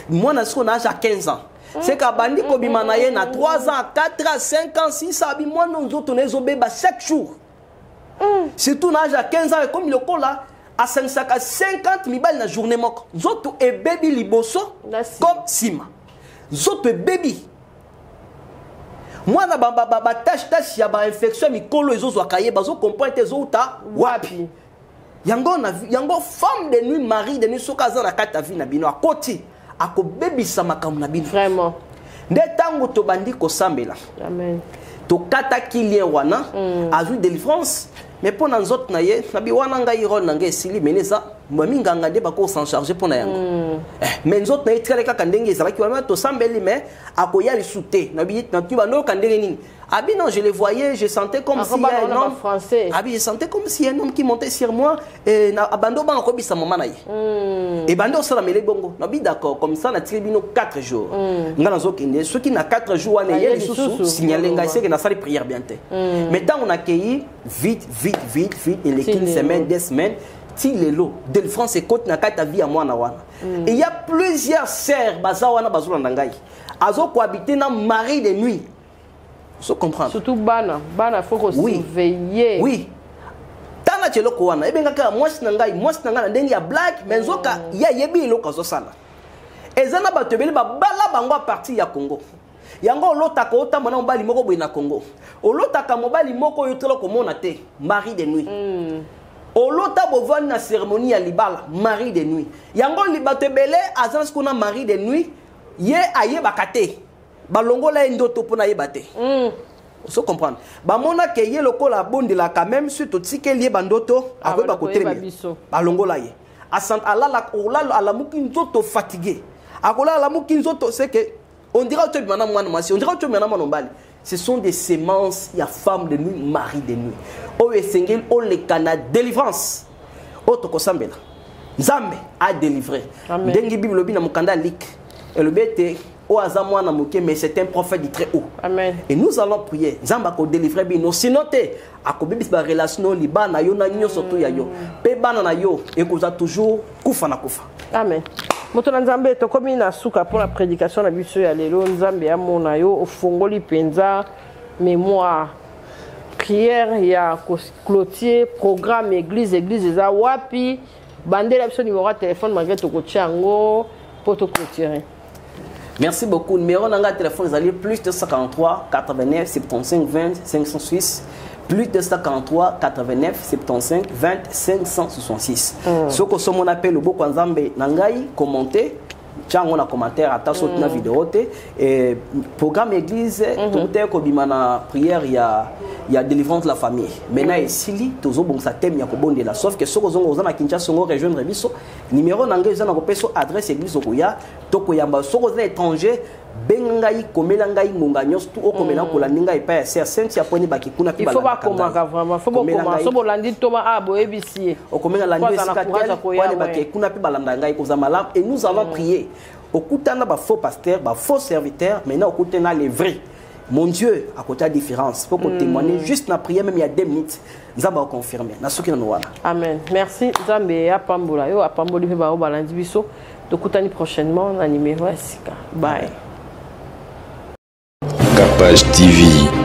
Mwana sikoyo na âge ya 15 ans, c'est que abandi kobima na ye na 3 ans, 4 ans, 5 ans, 6 ans. Abi mwana nzoto na ezobeba chaque jour, surtout na âge ya 15 ans. Ekomi lokola asangisaka 50 mibali na journée moko. Nzoto ebebi liboso comme nsima, nzoto ebebi. Mwana batache tache ya bainfection ya mikolo ezozwaka ye, bazocomprendre te ezouta wapi. Yango na yango, femme de nuit, mari de nuit, soki aza na kati ya vie na bino, akoti, akobebisa makambo na bino. Vraiment. Nde ntango tobandi kosambela, amen, tokataki lien wana. Azwi délivrance, mais mpo na nzoto na ye, nabi wana ngai rôle na ngai esili. Mene eza baminganga nde bakosan charge mpo na yango. Mais nzoto na ye etikali kaka ndenge ezalaki wana. Tosambeli, mais akoya lisu te. Nabi bandoyoka ndenge nini? Abi non, je le voyais, je sentais comme si y a un homme. Français. Abi, je sentais comme si un homme qui montait sur moi et na abando banga kobisa mama na ye. Et bando osala mele bongo. Nabi d'accord, comme ça na tiri bino 4 jours. Nga nazokende, soki na 4 jours wana ye lisusu, signaler ngai, c'est que nasali prière bien te. Mais tant on accueilli vite vite vite vite, eleki une semaine, 2 semaines, ti lelo délivrance ekoti na kati ya vie ya mwana wana. Et il y a plusieurs sœurs baza wana bazolanda ngai. Azokohabiter na mari de nuit. So comprendre. Surtout bana, bana faut ko surveiller. Oui. Tala ti eloko wana ebengaka mwasi na ngai, mwasi na ngai, na ndenge ya blague, mais nzoka ye ayebi eloko azosala. Eza na bato ebele babala bango à partir ya Congo. Yango olotaka otamba na mobali moko boye na Congo, olotaka mobali moko oyo otala komona te, mari de nuit. Olota bovandi na cérémonie ya libala, mari de nuit. Yango bato ebele aza na sikoyo na mari de nuit, ye ayebaka te, balongola ye ndoto mpo nayeba te. Ozo comprendre? Bamonaka ye lokola abondelaka, même si totikeli ye bandoto, akoyeba kotelemela. Balongola ye, alala, olala, alamuki nzoto fatigué, akolala, alamuki nzoto, c'est que on dirait otobima na mwana mwasi, on dirait otobima na mwana mobali. Ce sont des semences ya femme de nuit, mari de nuit, oyo esengeli oleka na délivrance oyo tokosambela, Nzambe adélivre. Ndenge Bible elobi na mokanda ya Luc, elobi ete oyo aza mwana moke, mais c'est un prophète du très haut. Amen. Et nous allons prier, Nzambe akodélivre bino. Sinon te, akobebisa barelation oyo libala na yo na nyonso to ya yo mpe bana na yo ekozwa toujours kufa na kufa. Amen. Moto na Nzambe, tokomi na suka mpona prédication na biso ya lelo. Nzambe amona yo, ofongoli mpenza mémoire. Prière ya clôture programme, église eza wapi? Bandela biso numéro ya téléphone, malgré tokotia yango mpo toclôturer. Merci beaucoup. Numéro na nga téléphone ezali plus 243 89 75 20 506, plus 243 89 75 20 566. Soki osomona mpe loboko ya Nzambe na ngai, commenter, tia yango na commentaire, ata soki na video te. Programme église, tokutaki kobima na prière ya délivrance de la famille. Maintenant esili, tozobongisa thème ya kobondela. Sauf que soki ozonga, oza na Kinshasa, ongo rejoindre biso, numéro na ngai eza na kopesa adresse église, okoya, tokoyamba. Soki oza na étranger, benga ngai, komela ngai ngonga nyonso tu okomela, kolandi ngai epai ya sœur Cynthia poni baki kuna mpe. Il faut bakomaka vraiment, faut bokoma. So bolandi ntoma a boyebisi ye. Okomenga landi esika tel pone bake kuna mpe balanda ngai, kozala malamu. Et nous allons prier. Okutana bafaux pasteur, bafaux serviteur, maintenant okutana les vrais. Mon Dieu akota différence po kotémoigner juste na prière même il y a 2 minutes, Nzambe akoconfirme na soki nano wana. Amen, merci. Nzambe apambola yo, apamboli mpe bao balandi biso. Tokutani prochainement na numéro ya sika. Bye. Capage TV.